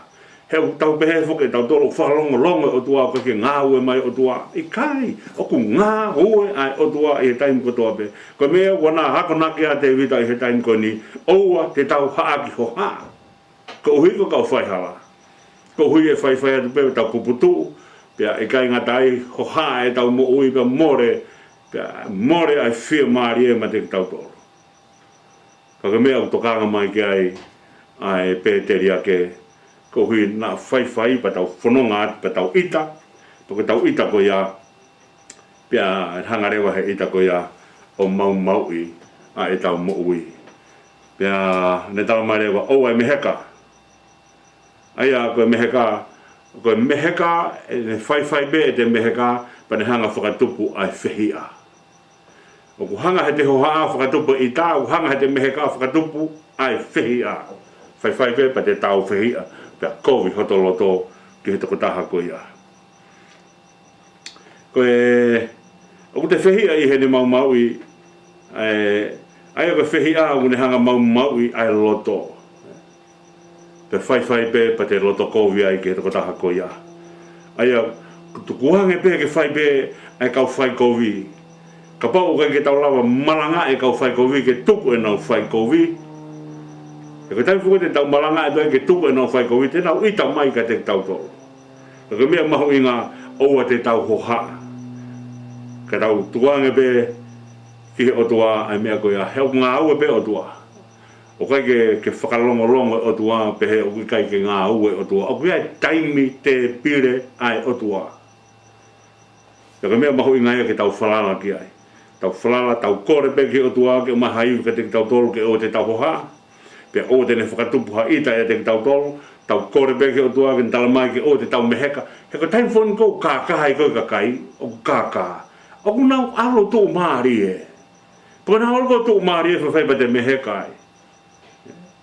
He ʻoku tau pehē foki ʻe tautolu ʻoku fakalongolongo e ʻOtua, ʻoku ʻikai ke ngāue mai e ʻOtua. ʻIkai, ʻoku ngāue ʻa e ʻOtua ʻi he taimi kotoa pē. Ko e meʻa ia ʻoku ne akonaki ʻa Tēvita ʻi he taimi ko eni, ʻoua te tau haʻaki hohaʻa koeʻuhi ko e kau faihala. Koeʻuhi ʻe faifai atu pē ʻetau puputuʻu, pea ʻikai ngata ai, hohaʻa ʻetau moʻui pea mole, pea mole ʻa e fiemālie meiate kitautolu. Ka ko e meʻa ʻoku tokanga mai ki ai ʻa e pēteliake, koeʻuhi naʻa faifai pea tau fononga atu pea tau ʻita, pea ko ʻetau ʻita ko ia, pea hanga leva he ʻita ko ia ʻo maumauʻi ʻa ʻetau moʻui. Pea ne talamai leva, ʻoua ʻe meheka. ʻA ia ko e meheka, ko e meheka, ʻe ne faifai pē ʻete meheka, pea ne hanga ʻo fakatupu ʻa e fehiʻa. ʻOku hanga heʻete hohaʻa ʻo fakatupu e ʻita, ʻoku hanga heʻete meheka ʻo fakatupu ʻa e fehiʻa. Faifai pē pea te tau fehiʻa, pea kovi hoto loto ki he tokotaha ko ia. Ko e, ʻoku te fehiʻa ʻi heʻene maumauʻi, ʻa e, ʻa ia ko e fehiʻa ʻoku ne hanga ʻo maumauʻi ʻa e loto. Pea faifai pē pea te loto kovi ai ki he tokotaha ko ia. ʻA ia, tukuange pē ke fai pē ʻa e kau fai kovi. Kapau ʻoku ʻikai ke tau lava malangaʻi e kau fai kovi ke tuku ʻenau fai kovi. He ko e taimi foki te tau malangaʻi atu ai ke tuku ʻenau fai kovi, te nau ʻita mai kiate kitautolu. Ka ko e meʻa mahuʻinga, ʻoua te tau hohaʻa. Ka tau tukuange pē ki he ʻOtua ʻa e meʻa ko ia, he ʻoku ngāue pē ʻOtua. ʻOku ʻikai ke, ke fakalongolongo e ʻOtua, pehē ʻoku ʻikai ke ngāue e ʻOtua. ʻOku ʻi ai e taimi tēpile ʻa e ʻOtua. Ka ko e meʻa mahuʻinga ia ke tau falala ki ai. Tau falala, tau kole pē ki he ʻOtua ke ʻomai ha ivi kiate kitautolu ke ʻoua te tau hohaʻa. Pea ʻoua te ne fakatupu ha ʻita ʻiate kitautolu, tau kole pē ki he ʻOtua ke ne talamai ke ʻoua te tau meheka. He ko e taimi foki ko ē ʻoku kākā ai ko ē e kakai, ʻoku kākā, ʻoku nau ʻalu ʻo tuʻumālie. Pea ko ʻenau ʻalu ko ē ʻo tuʻumālie, faifai pea te meheka ai.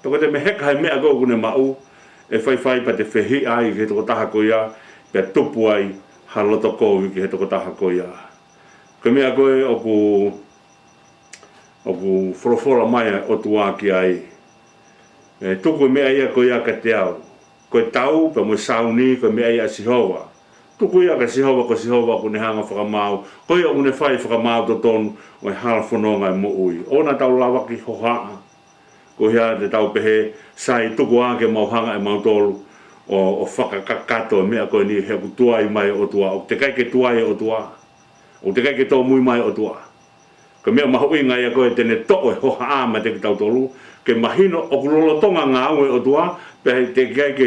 Pea ko ʻete meheka he meʻa ko ē ʻoku ne maʻu, ʻe faifai pea te fehiʻa ai ki he tokotaha ko ia, pea tupu ai ha loto kovi ki he tokotaha ko ia. Ko e meʻa ko ē ʻoku, ʻoku folofola mai ʻa e ʻOtua ki ai. ʻE tuku e meʻa ia ko ia kiate au. Ko e tau, pea mo e sauni, ko e meʻa ia ʻa Sihova. Tuku ia kia Sihova, ko Sihova ʻoku ne hanga ʻo fakamaau. Ko ia ʻoku ne fai e fakamaau totonu ʻo e hala fononga ʻo e moʻui. ʻOua naʻa tau lava ke hohaʻa. Ko ia te tau pehē, sai, tuku ā ke mau hanga ʻe mautolu ʻo, ʻo fakakakato e meʻa ko eni he ʻoku tuai mai e ʻOtua. ʻOku teʻeki ai ke tuai e ʻOtua. ʻOku teʻeki ai ke tōmui mai e ʻOtua. Ko e meʻa mahuʻinga ia ko ē te ne toʻo e hohaʻa meiate kitautolu, ke mahino ʻoku lolotonga ngāue e ʻOtua, pea he teʻeki ai ke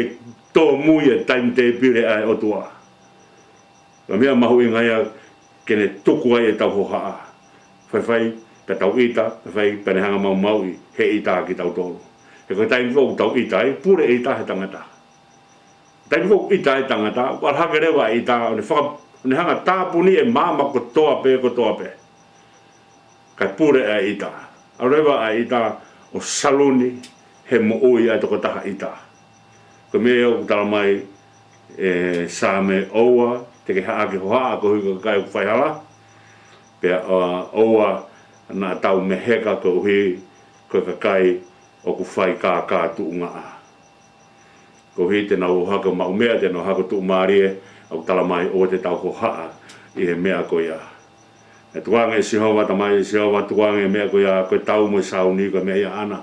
tōmui e timetable ʻa e ʻOtua. Ko e meʻa mahuʻinga ia ke ne tuku ai ʻetau hohaʻa. Faifai, ka tau ʻita, faifai, pea ne hanga maumauʻi he ʻita kitautolu. He ko e taimi foki ʻoku tau ʻita ai, pule e ʻita he tangata. Taimi foki ʻoku ʻita ai e tangata, ʻoku ʻalu hake leva e ʻita, ʻo ne faka-, ʻo ne hanga tāpuni e maama kotoa pē, kotoa pē. Kae pule ʻa e ʻita. ʻAlu leva ʻa e ʻita ʻo saluni he moʻui ʻa e tokotaha ʻita. Ko e meʻa ia ʻoku tala mai ʻe Saame, ʻoua te ke haʻaki hohaʻa koeʻuhi ko e kakai ʻoku faihala. Pea, ʻa, ʻoua naʻa tau meheka koeʻuhi ko e kakai ʻoku fai kākā tuʻungaʻa. Koeʻuhi te nau ō hake ʻo maʻu meʻa, te nau ō hake ʻo tuʻumālie, ʻoku tala mai ʻoua te tau hohaʻa ʻi he meʻa ko ia. ʻE tukuange ʻe Sihova, tala mai ʻe Sihova, tukuange e meʻa ko ia, ko e tau mo e sauni, ko e meʻa ia ʻaʻana.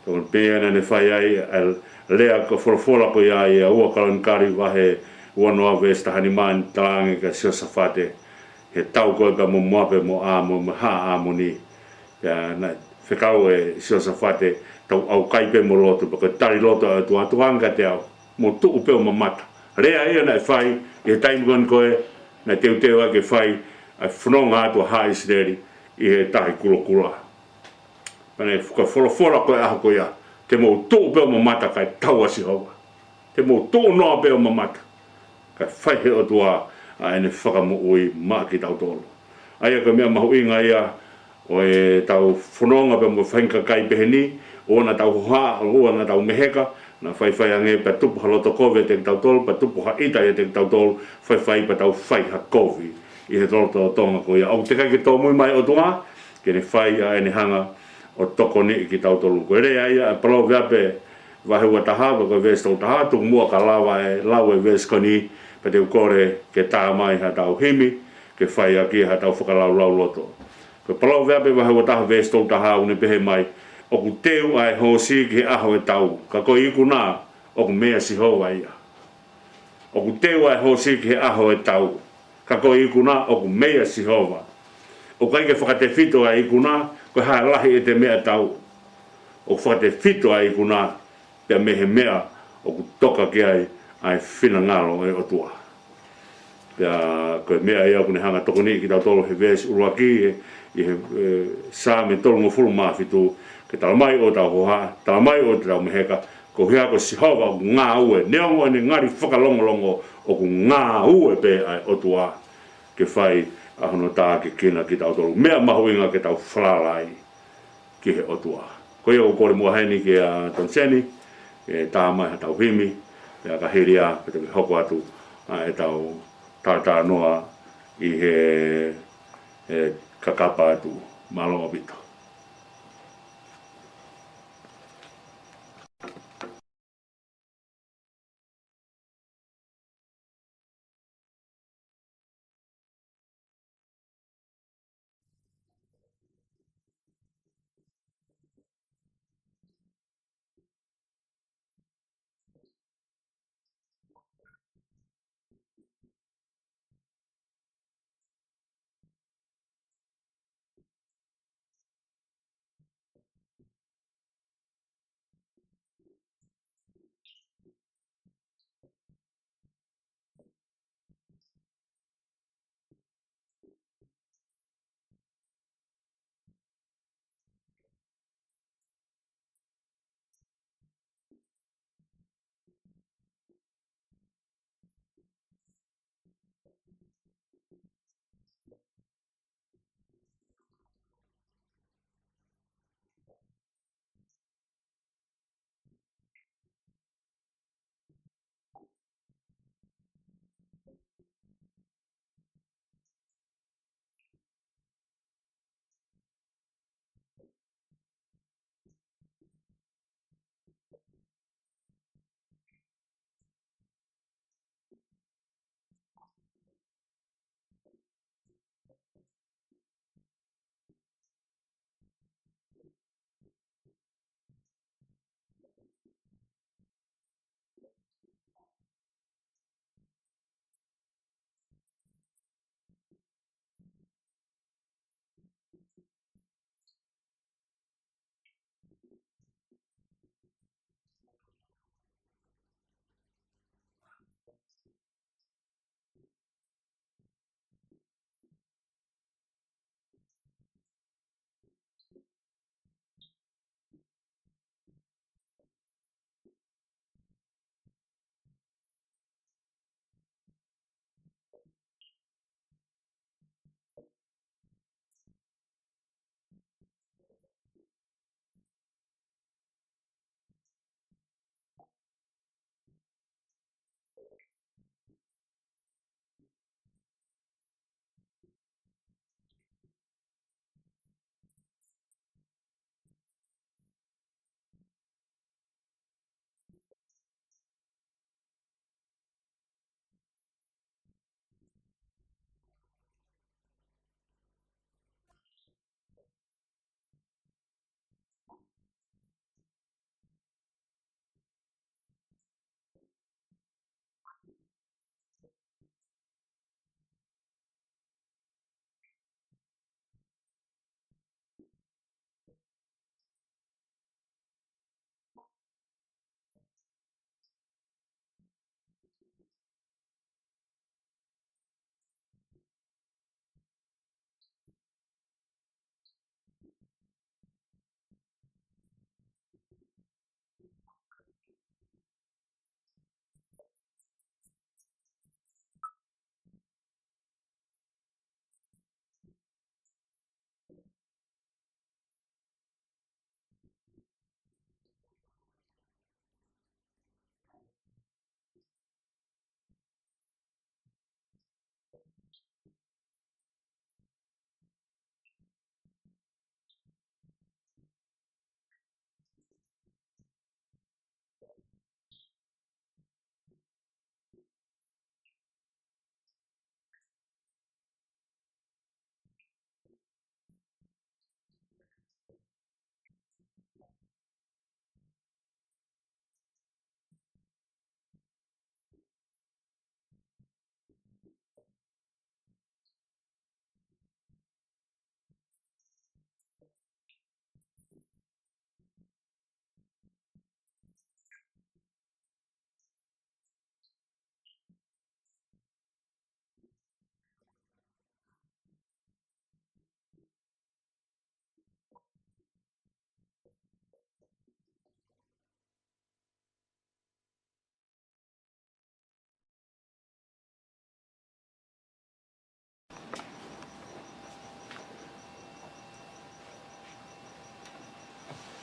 Ko e pea naʻa ne fai ai ʻa e lea ko e folofola ko ia ʻi he ua Kalonikali vahe ua noa veesi taha nima, ʻa ē naʻe talaange kia Siosafate, he tau ko ē pea mo Moape mo ʻĀmo-, mo e haʻa ʻĀmoni. Pea naʻe fekau ʻe Siosafate, tau ʻaukai pē mo lotu, pea ko e tali lotu ʻa e ʻOtua, tukuange kiate au, mou tuʻu pē ʻo mamata. Lea ia naʻe fai ʻi he taimi ko eni ko ē naʻe teuteu ai ke fai ʻa e fononga atu ʻa Haʻa ʻIsileli ʻi he Tahi Kulokula. Pea naʻe fo-, folofola ko e ʻaho ko ia, te mou tuʻu pē ʻo mamata kae tau ʻa Sihova. Te mou tuʻu noa pē ʻo mamata kae fai ʻe he ʻOtua ʻa ʻene fakamoʻui maʻa kitautolu. ʻA ia ko e meʻa mahuʻinga ia ʻo ʻetau fononga pea mo e faʻahinga kakai pehē ni, ʻoua naʻa tau hohaʻa, ʻoua naʻa tau meheka, naʻa faifai ange pea tupu ha loto kovi ʻiate kitautolu, pea tupu ha ʻita ʻiate kitautolu, faifai pea tau fai ha kovi ʻi he lotolotonga ko ia. ʻOku teʻeki ai ke tōmui mai e ʻOtua ke ne fai ʻa ʻene hanga ʻo tokoniʻi kitautolu. Ko e lea ia ʻa e Paloveape vahe ua taha, pea ko e veesi tolu taha, tuku muʻa kae lava e lau e veesi ko eni, pea te u kole ke tā mai haʻatau himi, ke fai ʻaki haʻatau fakalaulauloto. Ko e Paloveape vahe ua taha veesi tolu taha ʻoku ne pehē mai, ʻoku teu ʻa e hoosi ki he ʻaho ʻo e tau, ka ko e ikuna ʻoku mei a Sihova ia. ʻOku teu ʻa e hoosi ki he ʻaho ʻo e tau, ka ko e ikuna ʻoku mei a Sihova. ʻOku ʻikai ke fakatefito ʻa e ikuna ko e hā e lahi ʻete meʻatau. ʻOku fakatefito ʻa e ikuna pea mei he meʻa ʻoku toka ki ai ʻa e finangalo ʻo e ʻOtua. Pea ko e meʻa ia ʻoku ne hanga ʻo tokoniʻi kitautolu he veesi ʻuluaki, ʻi he, ʻi he, ʻe, Saame tolungofulu mā fitu, ke tala mai ʻoua te tau hohaʻa, tala mai ʻoua te tau meheka, koeʻuhi ko Sihova ʻoku ngāue, neongo ʻene ngali fakalongolongo, ʻoku ngāue pē ʻa e ʻOtua ke fai ʻa hono tākiekina kitautolu. Meʻa mahuʻinga ke tau falala ai ki he ʻOtua. Ko ia ʻoku ou kole muʻa heni kia Toniseni ke tā mai haʻatau himi, pea ka hili ia, pea te ke hoko atu ʻa ʻetau talatalanoa ʻi he, he kakapa atu. Mālō ʻaupito.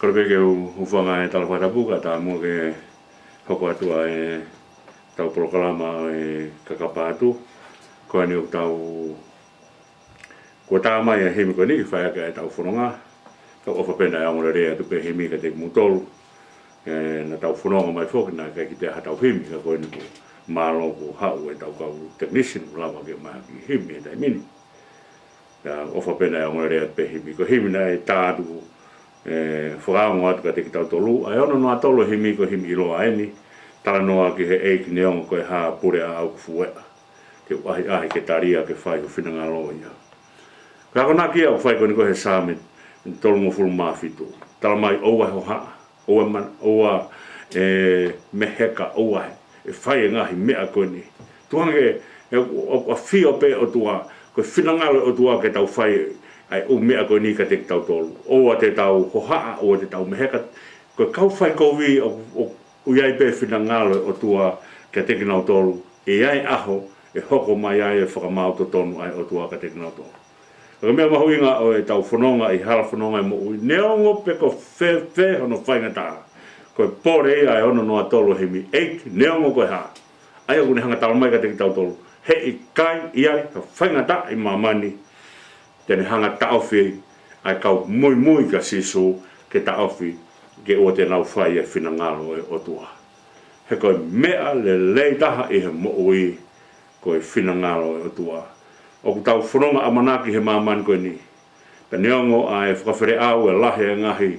Kole pē ke u hūfanga he tala fakatapu kae ʻatā muʻa ke hoko atu ʻa e tau polokalama ʻo e kakapa atu. Ko eni ʻoku tau kuo tā mai ʻa e himi ko eni ke fai ʻaki ʻa e tau fononga. Kau ʻofa pē naʻe ongoongolelei atu pē himi kiate kimoutolu. ʻE, naʻa tau fononga mai foki naʻe ʻikai ke toe ʻi ai ha tau himi, ka ko eni kuo mālō kuo haʻu e tau kau technician kuo lava ke ʻomai ha kiʻi himi he taimi ni. Pea ʻofa pē naʻe ongoongolelei atu pē himi. Ko e himi naʻe tā atu, ʻe, fakaongo atu kiate kitautolu. ʻA e ono noa tolu himi ko e himi ʻiloa eni. Talanoa ki he ʻEiki neongo ko e hā, pule ʻa au ko fueʻa. Te u ʻahiʻahi ke talia ke fai ho finangalo ia. Ko e akonaki ia ʻoku fai ko eni ko ē he Saame tolungofulu mā fitu. Tala mai ʻoua ʻe hohaʻa, ʻoua ʻe man-, ʻoua ʻe meheka, ʻoua ʻe fai e ngaahi meʻa ko eni. Tuʻunga ke, ʻe, ʻo, ʻo, ʻafio pē ʻOtua, ko e finangalo ʻOtua ke tau fai ʻa e ʻū meʻa ko eni kiate kitautolu. ʻOua te tau hohaʻa, ʻoua te tau meheka, ko e kau faikovi ʻo, ʻo, ʻoku ʻi ai pē finangalo ʻOtua kiate kinautolu, ʻe ʻi ai e ʻaho ʻe hoko mai ai e fakamaau totonu ʻa e ʻOtua kiate kinautolu. Ko e meʻa mahuʻinga ʻo e tau fononga ʻi he hala fononga ʻo e moʻui, neongo pe ko fēfē hono faingataʻa. Ko e pole ia ʻa e ono noa tolu himi, ʻEiki, neongo ko e hā. ʻA ia ʻoku ne hanga tala mai kiate kitautolu, heʻikai ʻi ai ha faingataʻa ʻi māmani te ne hanga taʻofi ʻa e kau muimui kia Sīsū, ke taʻofi ke ʻoua te nau fai e finangalo ʻo e ʻOtua. He ko e meʻa lelei taha ʻi he moʻui ko e finangalo ʻo e ʻOtua. ʻOku tau fononga ʻamanaki he māmani ko eni. Pea neongo ʻa e fakafeleʻau e lahi e ngaahi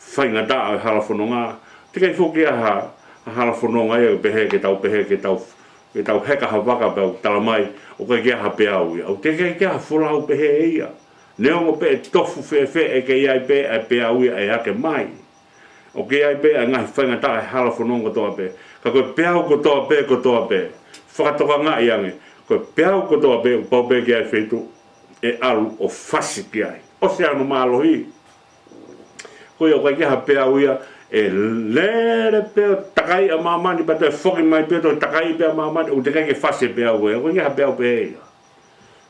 faingataʻa ʻo e hala fononga, teʻeki ai foki ʻi ai ha, ha hala fononga ia pehē ke tau pehē ke tau, ke tau heka ha vaka pea ʻoku tala mai ʻoku ʻikai ke ʻi ai ha peau ia. ʻOku teʻeki ai ke ʻi ai ha folau pehē ia. Neongo pe ʻe tofu fēfē ʻe kei ʻi ai pē ʻa e peau ia ʻe ake mai. ʻOku ʻi ai pē ʻa e ngaahi faingataʻa he hala fononga kotoa pē. Ka ko e peau kotoa pē, kotoa pē, fakatokangaʻi ange, ko e peau kotoa pē, ʻoku pau pē ke ʻi ai e feituʻu ʻe ʻalu ʻo fasi ki ai. ʻOsi hono mālohi. Ko ia ʻoku ʻikai ke ʻi ai ha peau ia ʻe lele pē ʻo takai ʻa māmani pea toe foki mai pē ʻo toe takai pē ʻa māmani, ʻoku teʻeki ai ke fasi e peau ia. ʻOku ʻikai ke ʻi ai ha peau pehē ia.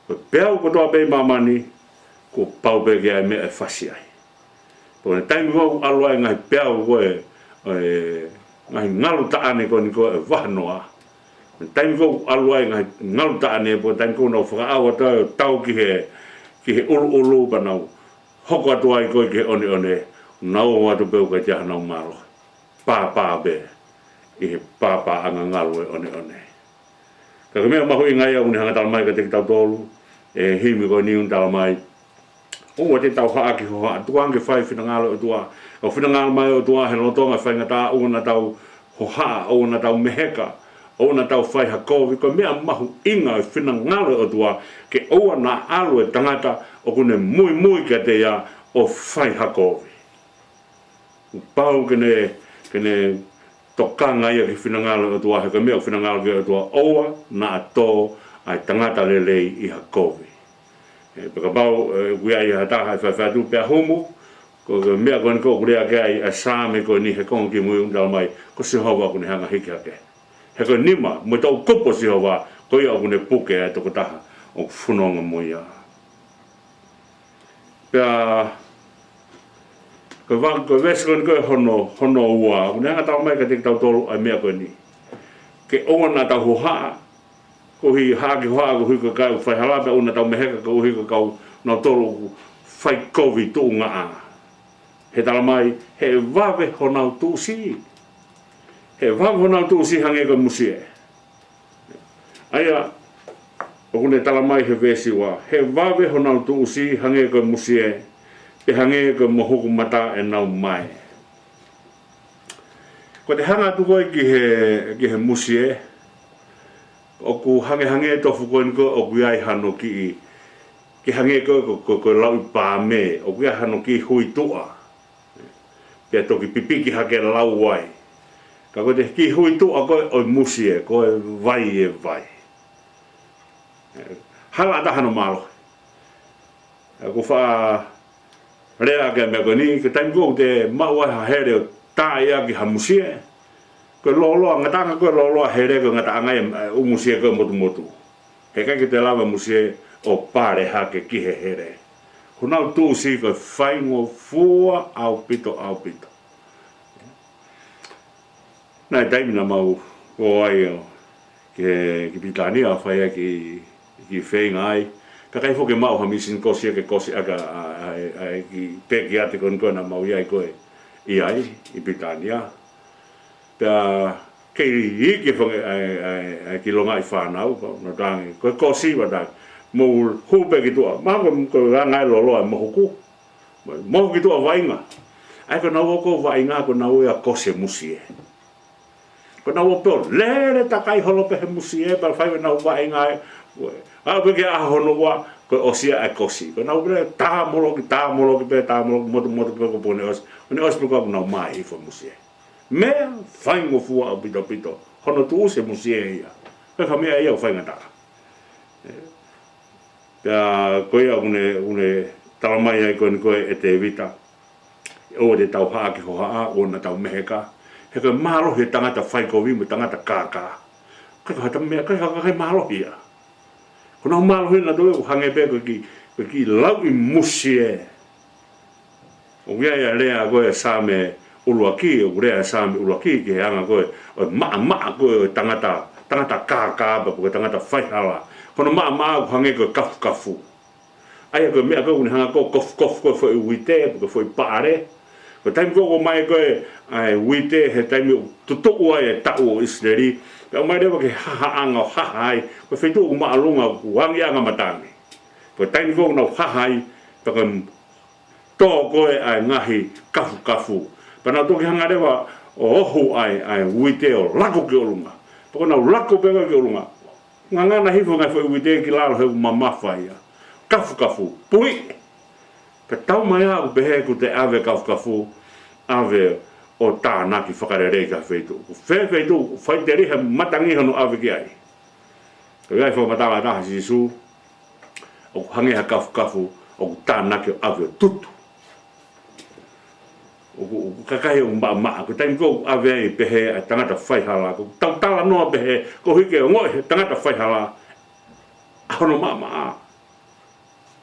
Ko e peau kotoa pē ʻi māmani, kuo pau pē ke ʻi ai e meʻa ʻe fasi ai. Pea ko e taimi ko ē ʻoku ʻalu ai e ngaahi peau ko ē, ʻo e ngaahi ngalu taʻane ko eni ko ē ʻo e vahanoa. Ko e taimi ko ē ʻoku ʻalu ai e ngaahi ngalu taʻane, pea ko e taimi ko ē ʻoku nau fakaʻau atu ai ʻo tau ki he, ki he ʻuluʻulu pea nau hoko atu ai ko ē ki he ʻoneʻone, nau ō atu pē ʻoku ʻikai toe ʻi ai hanau mālohi. Pāpā pē ʻi he pāpāʻanga ngalu e ʻoneʻone. Ka ko e meʻa mahuʻinga ia ʻoku ne hanga tala mai kiate kitautolu ʻe he himi ko eni, ʻoku ne tala mai, ʻoua te tau haʻaki hohaʻa, tuku ange ke fai e finangalo ʻo e ʻOtua. ʻOku finangalo mai e ʻOtua he lolotonga e faingataʻa, ʻoua naʻa tau hohaʻa, ʻoua naʻa tau meheka, ʻoua naʻa tau fai ha kovi. Ko e meʻa mahuʻinga e finangalo ʻo e ʻOtua, ke ʻoua naʻa ʻalu e tangata ʻoku ne muimui kiate ia ʻo fai ha kovi. Kuo pau ke ne, ke ne tokanga ia ki he finangalo ʻo e ʻOtua, he ko e meʻa ʻoku finangalo ki ai e ʻOtua, ʻoua naʻa tō ʻa e tangata lelei ʻi ha kovi. ʻE, pea kapau, ʻe, ʻoku ʻi ai ha taha ʻe faifai atu pea humu, ko e meʻa ko eni ko ē ʻoku lea ki ai ʻa e Saame ko eni he konga kimui, ʻoku tala mai, ko Sihova ʻoku ne hanga hiki hake. He ko e nima mo e toʻukupu ʻo Sihova, ko ia ʻoku ne puke ʻa e tokotaha ʻoku fononga mo ia. Pea, ko e va-, ko e veesi ko eni ko ē hono, hono ua, ʻoku ne hanga tala mai kiate kitautolu ʻa e meʻa ko eni. Ke ʻoua naʻa tau hohaʻa, koeʻuhi haʻaki hohaʻa, koeʻuhi ko e kau faihala, pea ʻoua naʻa tau meheka, koeʻuhi ko e kau nautolu ʻoku fai kovi tuʻungaʻa. He tala mai, he ʻe vave honau tuʻusi. He ʻe vave honau tuʻusi hangē ko e musie. ʻA ia, ʻoku ne tala mai he veesi ua, he ʻe vave honau tuʻusi hangē ko e musie, pea hangē ko e mohuku mata ʻenau mae. Ko ʻete hanga atu ko ē ki he, ki he musie, ʻoku hangehangē e tofu ko eni ko ē ʻoku ʻi ai hano kiʻi, ke hangē ko, ko, ko, ko e lauʻi pāme, ʻoku ʻi ai hano kiʻi hui tuʻa. Pea toki pipiki hake e lau ai. Ka ko ʻete kiʻi hui tuʻa ko ē ʻo e musie, ko e vai e vai. Hala ʻatā hano mālohi. ʻOku faʻa lea ʻaki e meʻa ko eni, ko e taimi ko ē ʻoku te maʻu ai ha hele ʻo tā ʻaki ha musie, ko e lōloa, ngataʻanga ko ē lōloa hele, ko e ngataʻanga ia e ʻū musie ko ē motumotu. He ʻikai ke te lava e musie ʻo pale hake ki he hele. Ko honau tuʻusi ko e faingofua ʻaupito, ʻaupito. Naʻe taimi naʻa mau ō ai ʻo ki, ki Pilitānia ʻo fai ai e kiʻi feinga ai. Kakai foki ke maʻu ha mīsini kosi ia ke kosi ʻaki ʻa, ʻa, ʻa, ʻa e kiʻi pekiate ko eni ko ē naʻa mau ʻi ai ko ē ʻi ai, ʻi Pilitānia. Pea kei iiki e fanga, ʻa e, ʻa e, ʻa e kiʻi longaʻi fānau, ko, naʻa nau talaange, ko e kosi, naʻa nau talaange, mou hū pē ki tuʻa. Mahalo ko e, ko e anga e lolo ʻa e mohuku. Mohu ki tuʻa ʻo vaʻinga. ʻA ia ko ʻenau ō ko ē ʻo vaʻinga, ko ʻenau ō ia ʻo kosi e musie. Ko ʻenau ō pē ʻo lele takai holo pē he musie, pea fai ʻenau vaʻinga ē. Aʻu pē ki he ʻaho hono ua, ko e ʻosi ia e kosi. Ko ʻenau pē tāmoloki, tāmoloki pē, tāmoloki, motumotu pē kuo pau ke ne ʻosi. Ko ʻene ʻosi pē ko ē kuo nau mā hifo e musie. Meʻa faingofua ʻaupito, ʻaupito. Hono tuʻusi e musie ia. Ko e kiʻi meʻa ia ʻoku faingataʻa. Pea ko ia ʻoku ne, ʻoku ne talamai ai ko eni ko ē ʻe Tēvita, ʻoua te tau haʻaki hohaʻa, ʻoua naʻa tau meheka. He ko e mālohi e tangata faikovi mo e tangata kākā. Kae ko ha ta meʻa, kae ko ha kakai mālohi ia. Ko ʻenau mālohi naʻa nau ō ʻo hangē pē ko e kiʻi, ko e kiʻi lauʻi musie. ʻOku ʻi ai e lea ko ē ʻa Saame ʻuluaki, ʻoku lea ʻa Saame ʻuluaki ki he anga ko ē ʻo e maʻamaʻa ko ē ʻo e tangata, tangata kākā pea mo e tangata faihala. Ko hono maʻamaʻa ʻoku hangē ko e kafukafu. ʻA ia ko e meʻa ko ē ʻoku ne hanga ko ē ʻo kofukofu ko ē e foʻi uite, ko e foʻi paʻale. Ko e taimi ko ē ʻoku ʻomai ko ē ʻa e uite he taimi ʻoku tutuʻu ai e taʻu ʻo ʻIsileli, pea ʻomai leva ki he hahaʻanga ʻo haha ai, ko e feituʻu ʻoku māʻolunga, ʻoku angiʻanga matangi. Ko e taimi ko ē ʻoku nau haha ai, pea ko e tō ko ē ʻa e ngaahi kafukafu. Pea nau toki hanga leva ʻo ohu ai ʻa e uite ʻo lako ki ʻolunga. Pea ko ʻenau lako pē ki ʻolunga, ngangana hifo e ngaahi foʻi uite ki lalo he ʻoku mamafa ia. Kafukafu, puiʻi. Pea taumaiā ʻoku pehē ʻoku te ʻave e kafukafu, ʻave ʻo tānaki fakalelei ki ha feituʻu. Ko e fē feituʻu ʻoku faʻiteliha matangi hono ʻave ki ai? Ko e ʻai fakamatala ʻa Sīsū, ʻoku hangē ha kafukafu ʻoku tānaki ʻo ʻave ʻo tutu. ʻOku, ʻoku kakai ʻoku maʻamaʻa, ko e taimi ko ē ʻoku ʻave ai pehē ʻa e tangata faihala, ʻoku tau talanoa pehē, koeʻuhi ke ongoʻi he tangata faihala ʻa hono maʻamaʻa.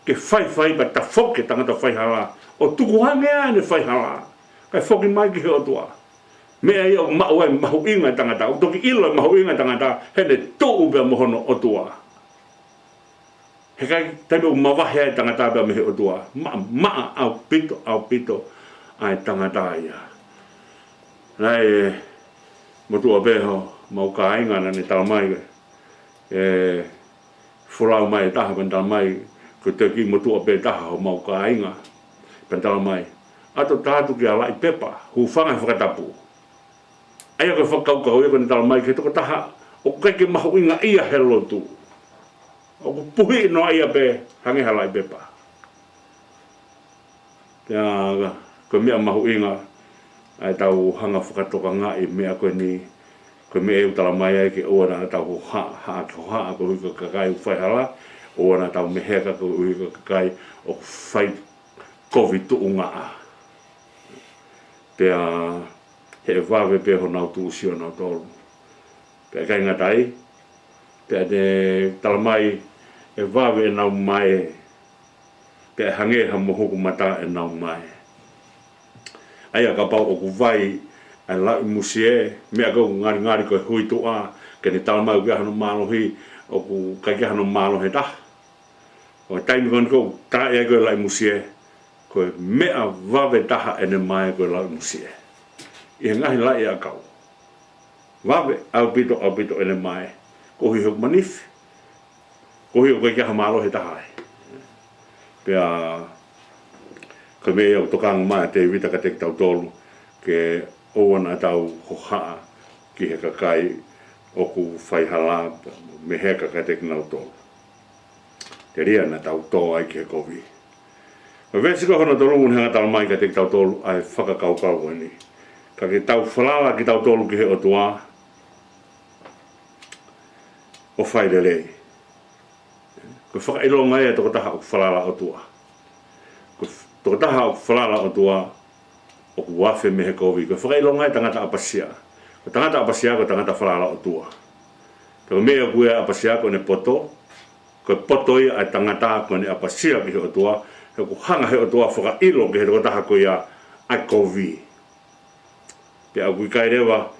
Ke faifai pea tafoki e tangata faihala, ʻo tukuange ʻene faihala, kae foki mai ki he ʻOtua. Meʻa ia ʻoku maʻu ai e mahuʻinga e tangata, ʻoku toki ʻilo e mahuʻinga e tangata, heʻene tuʻu pea mo hono ʻOtua. He ʻikai, taimi ʻoku mavahe ai e tangata pea mei he ʻOtua, maʻamaʻa ʻaupito, ʻaupito ʻa e tangata ia. Naʻe motuʻa pē homau kāinga naʻa ne talamai, ʻe folau mai e taha pea ne talamai, ko e toki motuʻa pē taha homau kāinga. Pea ne talamai, ʻato atu ki he laʻi pepa, hūfanga he fakatapu. ʻA ia ko e fakakaukau ia ko ʻene talamai ki he tokotaha ʻoku ʻikai ke mahuʻingaʻia he lotu. ʻOku puhiʻi noa ia pē hangē ha laʻi pepa. Pea ko e meʻa mahuʻinga ʻa ʻetau hanga ʻo fakatokangaʻi e meʻa ko eni, ko e meʻa ʻoku talamai ai ke ʻoua naʻa tau hohaʻa, haʻaki hohaʻa koeʻuhi ko e kakai ʻoku faihala, ʻoua naʻa tau meheka koeʻuhi ko e kakai ʻoku faikovi tuʻungaʻa. Pea heʻe vave pē honau tuʻusi ʻonautolu. Pea ʻikai ngata ai, pea ne talamai ʻe vave ʻenau mae, pea ʻe hangē ha mohuku mata ʻenau mae. ʻA ia kapau ʻoku vai ʻa e lauʻi musie, meʻa ko ē ʻoku ngalingali ko e hui tuʻa, ke ne talamai ʻoku ʻi ai hano mālohi, ʻoku ʻikai ke ʻi ai hano mālohi ʻe taha. ʻO e taimi ko eni ʻoku taaʻi ai ko ē e lauʻi musie, ko e meʻa vave taha ʻene mae ko e lauʻi musie. ʻI he ngaahi laʻi ʻakau, vave ʻaupito, ʻaupito ʻene mae. Koeʻuhi he ʻoku manifi. Koeʻuhi ʻoku ʻikai ke ʻi ai ha mālohi ʻe taha ai. Pea ko e meʻa ia ʻoku tokanga mai ʻa Tēvita kiate kitautolu, ke ʻoua naʻa tau hohaʻa ki he kakai ʻoku faihala, meheka kiate kinautolu. Telia naʻa tau tō ai ki he kovi. Ko e veesi ko hono tolu ʻoku ne hanga ʻo talamai kiate kitautolu ʻa e fakakaukau ko eni. Ka ke tau falala kitautolu ki he ʻOtua ʻo fai lelei. Ko e fakaʻilonga ia e tokotaha ʻoku falala ʻOtua. Ko e f-, tokotaha ʻoku falala ʻOtua ʻoku afe mei he kovi. Ko e fakaʻilonga ia e tangata ʻapasia. Ko e tangata ʻapasia ko e tangata falala ʻOtua. Pea ko e meʻa ʻoku ui ai ʻapasia ko ʻene poto, ko e poto ia ʻa e tangata ko ʻene ʻapasia ki he ʻOtua, he ʻoku hanga he ʻOtua ʻo fakaʻilo ki he tokotaha ko ia ʻa e kovi. Pea ʻoku ʻikai leva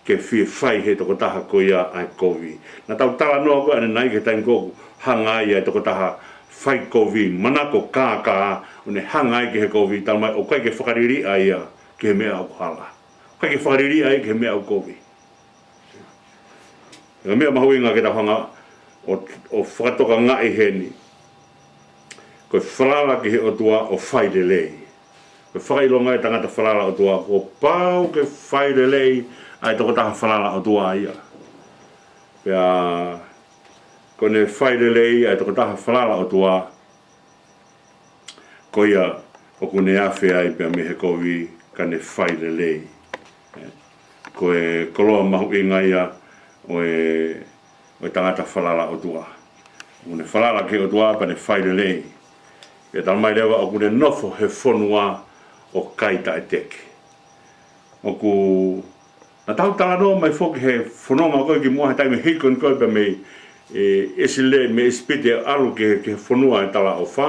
ke fie fai he tokotaha ko ia ʻa e kovi. Naʻa tau talanoa ko ē ʻanenai ki he taimi ko ē ʻoku hanga ai ʻa e tokotaha fai kovi, manako kākā, ʻo ne hanga ai ki he kovi, talamai ʻoku ʻikai ke fakaliliʻa ia ki he meʻa ʻoku hala. ʻIkai ke fakaliliʻa ia ki he meʻa ʻoku kovi. Ko e meʻa mahuʻinga ke tau hanga ʻo, ʻo fakatokangaʻi heni, ko e falala ki he ʻOtua ʻo fai lelei. Ko e fakaʻilonga ʻa e tangata falala ʻOtua, kuo pau ke fai lelei ʻa e tokotaha falala ʻOtua ia. Pea ko ʻene fai lelei ʻa e tokotaha falala ʻOtua, ko ia ʻoku ne afe ai pea mei he kovi ka ne fai lelei. Ko e koloa mahuʻinga ia ʻo e, ʻo e tangata falala ʻOtua. ʻOku ne falala ki he ʻOtua pea ne fai lelei. Pea talamai leva ʻoku ne nofo he fonua ʻo kai taʻeteki. ʻOku, naʻa tau talanoa mai foki he fononga ko ē kimuʻa he taimi hiko ni ko ē pea mei, ē, ʻIsileli, mei ʻIsipite ʻalu ki he, ki he fonua ʻo e talaʻofa.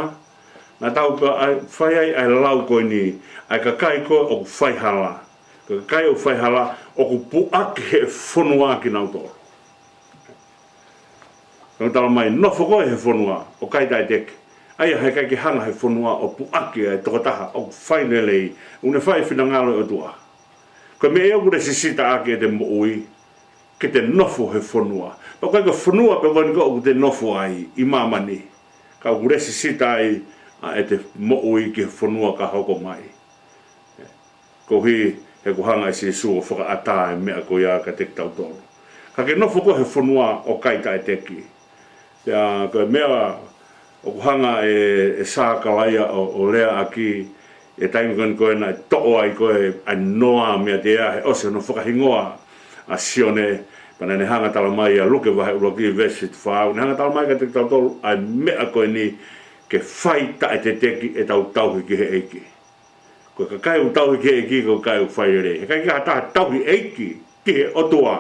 Naʻa tau pehē ʻa e, fai ai ʻa e lau ko eni, ʻa e kakai ko ē ʻoku faihala. Ko e kakai ʻoku faihala, ʻoku puʻaki he fonua kinautolu. Naʻa tau talamai nofo ko ē he fonua ʻo kai taʻeteki. ʻA ia he ʻikai ke hanga he fonua ʻo puʻaki ʻa e tokotaha ʻoku fai lelei, ʻoku ne fai e finangalo ʻo e ʻOtua. Ko e meʻa ia ʻoku lesisita ʻaki ʻete moʻui, ke te nofo he fonua. Pea ʻikai ko e fonua pē ko eni ko ē ʻoku te nofo ai ʻi māmani, ka ʻoku lesisita ai ʻa ʻete moʻui ki he fonua ka hoko mai. Koeʻuhi he ʻoku hanga ʻe Sīsū ʻo fakaʻatā e meʻa ko ia kiate kitautolu. Ka ke nofo ko ē he fonua ʻo kai taʻeteki. Pea ko e meʻa ʻoku hanga ʻe, ʻe Sakalaia ʻo, ʻo leaʻaki, ʻi he taimi ko eni ko ē naʻe toʻo ai ko ē ʻa e noa meiate ia he ʻosi hono fakahingoa ʻa Sione, pea naʻa ne hanga talamai ʻia Luke vahe ʻuluaki veesi fā, ʻoku ne hanga talamai kiate kitautolu ʻa e meʻa ko eni, ke fai taʻeteteki ʻetau tauhi ki he ʻEiki. Ko e kakai ʻoku tauhi ki he ʻEiki, ko e kakai ʻoku fai lelei. He ʻikai ke ha taha tauhi ʻEiki ki he ʻOtua,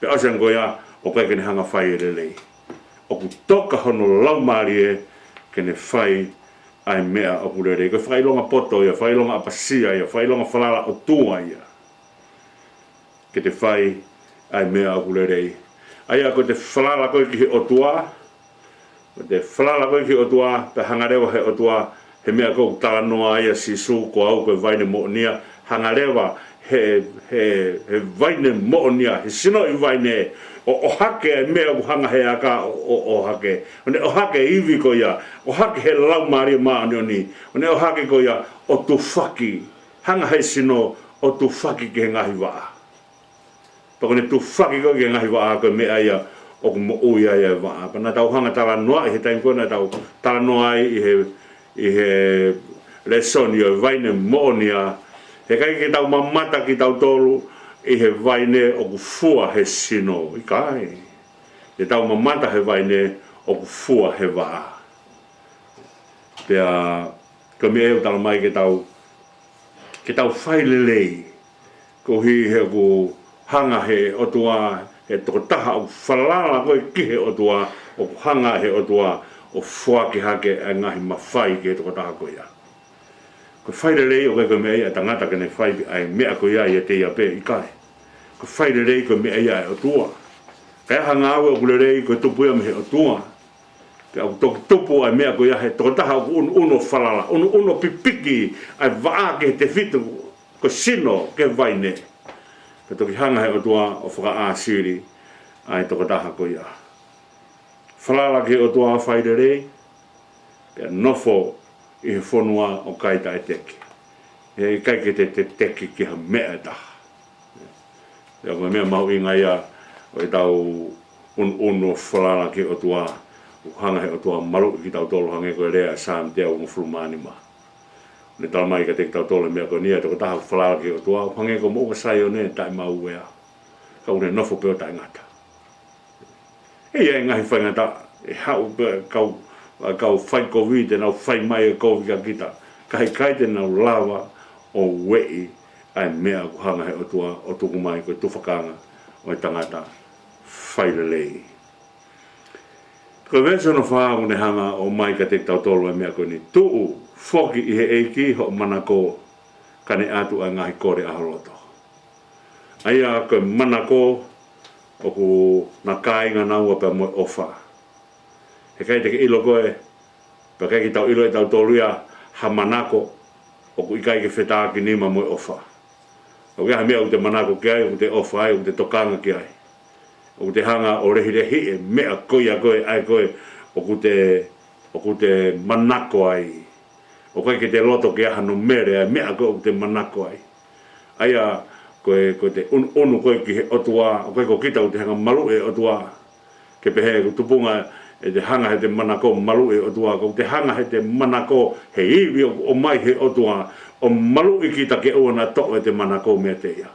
pea ʻosi ange ko ia, ʻoku ʻikai ke ne hanga fai e lelei. ʻOku toka hono laumālie ke ne fai ʻa e meʻa ʻoku lelei. Ko e fakaʻilonga poto ia, fakaʻilonga ʻapasia ia, fakaʻilonga falala ʻOtua ia, ke te fai ʻa e meʻa ʻoku lelei. ʻA ia ko ʻete falala ko ē ki he ʻOtua, ko ʻete falala ko ē ki he ʻOtua, pea hanga leva he ʻOtua, he meʻa ko ē ʻoku talanoa ai ʻa Sīsū, ko au ko e vaine moʻonia, hanga leva he, he, he vaine moʻonia, he sinoʻi vaine, ʻo, ʻohake e meʻa ʻoku hanga he aka ʻo, ʻo, ʻohake. ʻO ne ʻohake e ivi ko ia, ʻohake he Laumālie Māʻoniʻoni, ʻo ne ʻohake ko ia ʻo tufaki, hanga he sino ʻo tufaki ki he ngaahi vaʻa. Pea ko ʻene tufaki ko ē ki he ngaahi vaʻa, ko e meʻa ia ʻoku moʻui ai e vaʻa. Pea naʻa tau hanga talanoaʻi he taimi ko ē naʻa tau talanoa ai ʻi he, ʻi he lēsoni ʻo e vaine moʻonia, he ʻikai ke tau mamata kitautolu ʻi he vaine ʻoku fua he sino, ʻikai. Te tau mamata he vaine ʻoku fua he vaʻa. Pea ko e meʻa ʻoku talamai ke tau, ke tau fai lelei, koeʻuhi he ʻoku hanga he ʻOtua, he tokotaha ʻoku falala ko ē ki he ʻOtua, ʻoku hanga he ʻOtua ʻo foaki hake ʻa e ngaahi mafai ki he tokotaha ko ia. Ko e fai lelei ʻoku ʻikai ko e meʻa ia ʻa e tangata ke ne fai ʻa e meʻa ko ia ʻiate ia pē, ʻikai. Ko e fai lelei ko e meʻa ia ʻa e ʻOtua. Ka ʻi ai ha ngāue ʻoku lelei, ko e tupu ia mei he ʻOtua. Pea ʻoku toki tupu ʻa e meʻa ko ia he tokotaha ʻoku ʻunuʻunu ʻo falala, ʻunuʻunu ʻo pipiki ʻa e vaʻa ki he tefito, ko e sino ki he vaine. Pea toki hanga he ʻOtua ʻo fakaʻāsili ʻa e tokotaha ko ia. Falala ki he ʻOtua, fai lelei, pea nofo ʻi he fonua ʻo kai taʻeteki. He ʻikai ke te teteki ki ha meʻa ʻe taha. Pea ko e meʻa mahuʻinga ia ʻo ʻetau ʻunuʻunu ʻo falala ki he ʻOtua, ʻoku hanga he ʻOtua ʻo maluʻi kitautolu, hangē ko e lea ʻa e Saame teau hongofulu mā nima. ʻOku ne talamai kiate kitautolu e meʻa ko eni, ʻa e tokotaha ʻoku falala ki he ʻOtua, ʻoku hangē ko Moʻunga Saione taʻemaʻuea, ka ʻoku ne nofo pē ʻo taʻengata. ʻE ʻi ai e ngaahi faingataʻa, ʻe haʻu pē kau, ʻa e kau fai kovi, te nau fai mai e kovi kia kita. Ka ʻikai te nau lava ʻo ueʻi ʻa e meʻa ʻoku hanga he ʻOtua ʻo tuku mai ko e tufakanga ʻo e tangata fai lelei. Ko e veesi hono fā ʻoku ne hanga ʻo ʻomai kiate kitautolu ʻa e meʻa ko eni, tuʻu, Foki ʻi he ʻEiki hoʻo manako, ka ne ʻatu ʻa e ngaahi kole ʻa ho loto. ʻA ia ko e manako ʻoku na kāinga naua pea mo e ʻofa. He ʻikai te ke ʻilo koe, pea ʻikai ke tau ʻilo ʻe tautolu ia ha manako ʻoku ʻikai ke fetakinima mo e ʻofa. ʻOku ʻi ai ha meʻa ʻoku te manako ki ai, ʻoku te ʻofa ai, ʻoku te tokanga ki ai. ʻOku te hanga ʻo lehilehiʻi e meʻa ko ia ko ē, ʻa ē ko ē ʻoku te, ʻoku te manako ai. ʻOku ʻikai ke te loto ke ʻi ai hano mele ʻa e meʻa ko ē ʻoku te manako ai. ʻA ia, ko e, ko e te ʻunuʻunu ko ē ki he ʻOtua, ʻoku ʻikai ko kita ʻoku te hanga maluʻi e ʻOtua. Ke pehē ʻoku tupunga ʻete hanga heʻete manako maluʻi e ʻOtua, ka ʻoku te hanga heʻete manako he ivi ʻoku ʻomai he ʻOtua, ʻo maluʻi kita ke ʻoua naʻa toʻo ʻete manako meiate ia.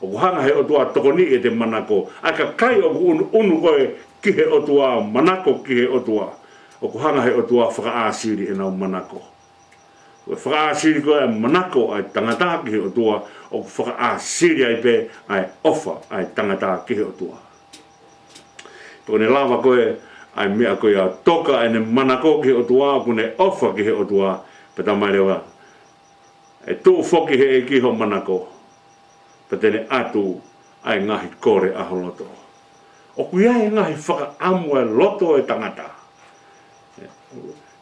ʻOku hanga he ʻOtua ʻo tokoniʻi ʻete manako. ʻA e kakai ʻoku ʻunuʻunu ko ē ki he ʻOtua, manako ki he ʻOtua, ʻoku hanga he ʻOtua ʻo fakaʻāsili ʻenau manako. Ko e fakaʻāsili ko ē ʻa e manako ʻa e tangata ki he ʻOtua, ʻoku fakaʻāsili ai pē ʻa e ʻofa ʻa e tangata ki he ʻOtua. Pea ʻoku ne lava ko ē ʻa e meʻa ko ia ʻo toka ʻene manako ki he ʻOtua, ʻoku ne ʻofa ki he ʻOtua, pea talamai leva, ʻe tuʻu foki ʻi he ʻEiki hoʻo manako, pea te ne ʻatu ʻa e ngaahi kole ʻa ho loto. ʻOku ʻi ai e ngaahi fakaʻamu ʻa e loto ʻo e tangata.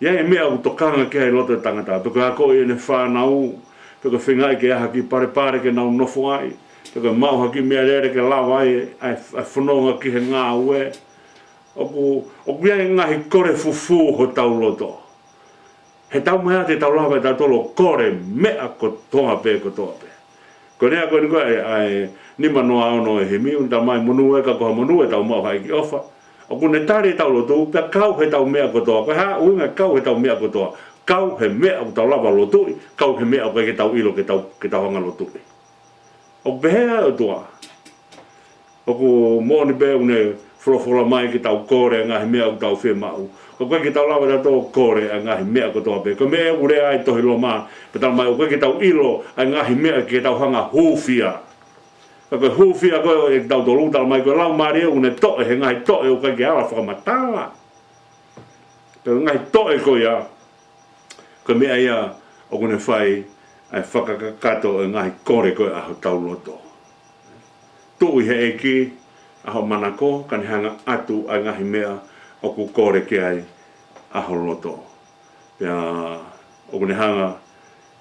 ʻI ai e meʻa ʻoku tokanga ki ai e loto ʻo e tangata. Pe ko e akoʻi ʻene fānau, pe ko e feingaʻi ke ʻi ai ha kiʻi palepale ke nau nofo ai, pe ko e maʻu ha kiʻi meʻalele ke lava ai ʻa e, ʻa e fononga ki he ngāue. ʻOku, ʻoku ʻi ai e ngaahi kole fufū hotau loto. He taumaiā te tau lava ʻe tautolu ʻo kole meʻa kotoa pē, kotoa pē. Ko e lea ko eni ko ē ʻa e nima noa ono ʻo e himi, ʻoku talamai, monū ē ka ko ha monū ʻe tau maʻu ha ʻEiki ʻofa. ʻOku ne tali ʻetau lotu, pea kau heʻetau meʻa kotoa. Ko e hā ʻuhinga kau heʻetau meʻa kotoa? Kau he meʻa ʻoku tau lava lotuʻi, kau he meʻa ʻoku ʻikai ke tau ʻilo ke tau, ke tau hanga lotuʻi. ʻOku pehē ʻa e ʻOtua. ʻOku moʻoni pē ʻoku ne folofola mai ke tau kole ʻa e ngaahi meʻa ʻoku tau fiemaʻu. Ka ʻoku ʻikai ke tau lava tautolu ʻo kole ʻa e ngaahi meʻa kotoa pē. Ko e meʻa ʻoku lea ai e tohi Loma, pea talamai ʻoku ʻikai ke tau ʻilo ʻa e ngaahi meʻa ke tau hanga hūfia. Ka ko e hūfia ko ē ʻo tautolu, talamai ko e Laumālie ʻoku ne toʻe he ngaahi toʻe ʻoku ʻikai ke ala fakamatala. Pea ko e ngaahi toʻe ko ia, ko e meʻa ia ʻoku ne fai ʻa e fakakakato ʻo e ngaahi kole ko ē ʻa hotau loto. Tuʻu ʻi he ʻEiki ʻa hoʻo manako, ka ne hanga ʻatu ʻa e ngaahi meʻa ʻoku kole ki ai ʻa ho loto. Pea ʻoku ne hanga,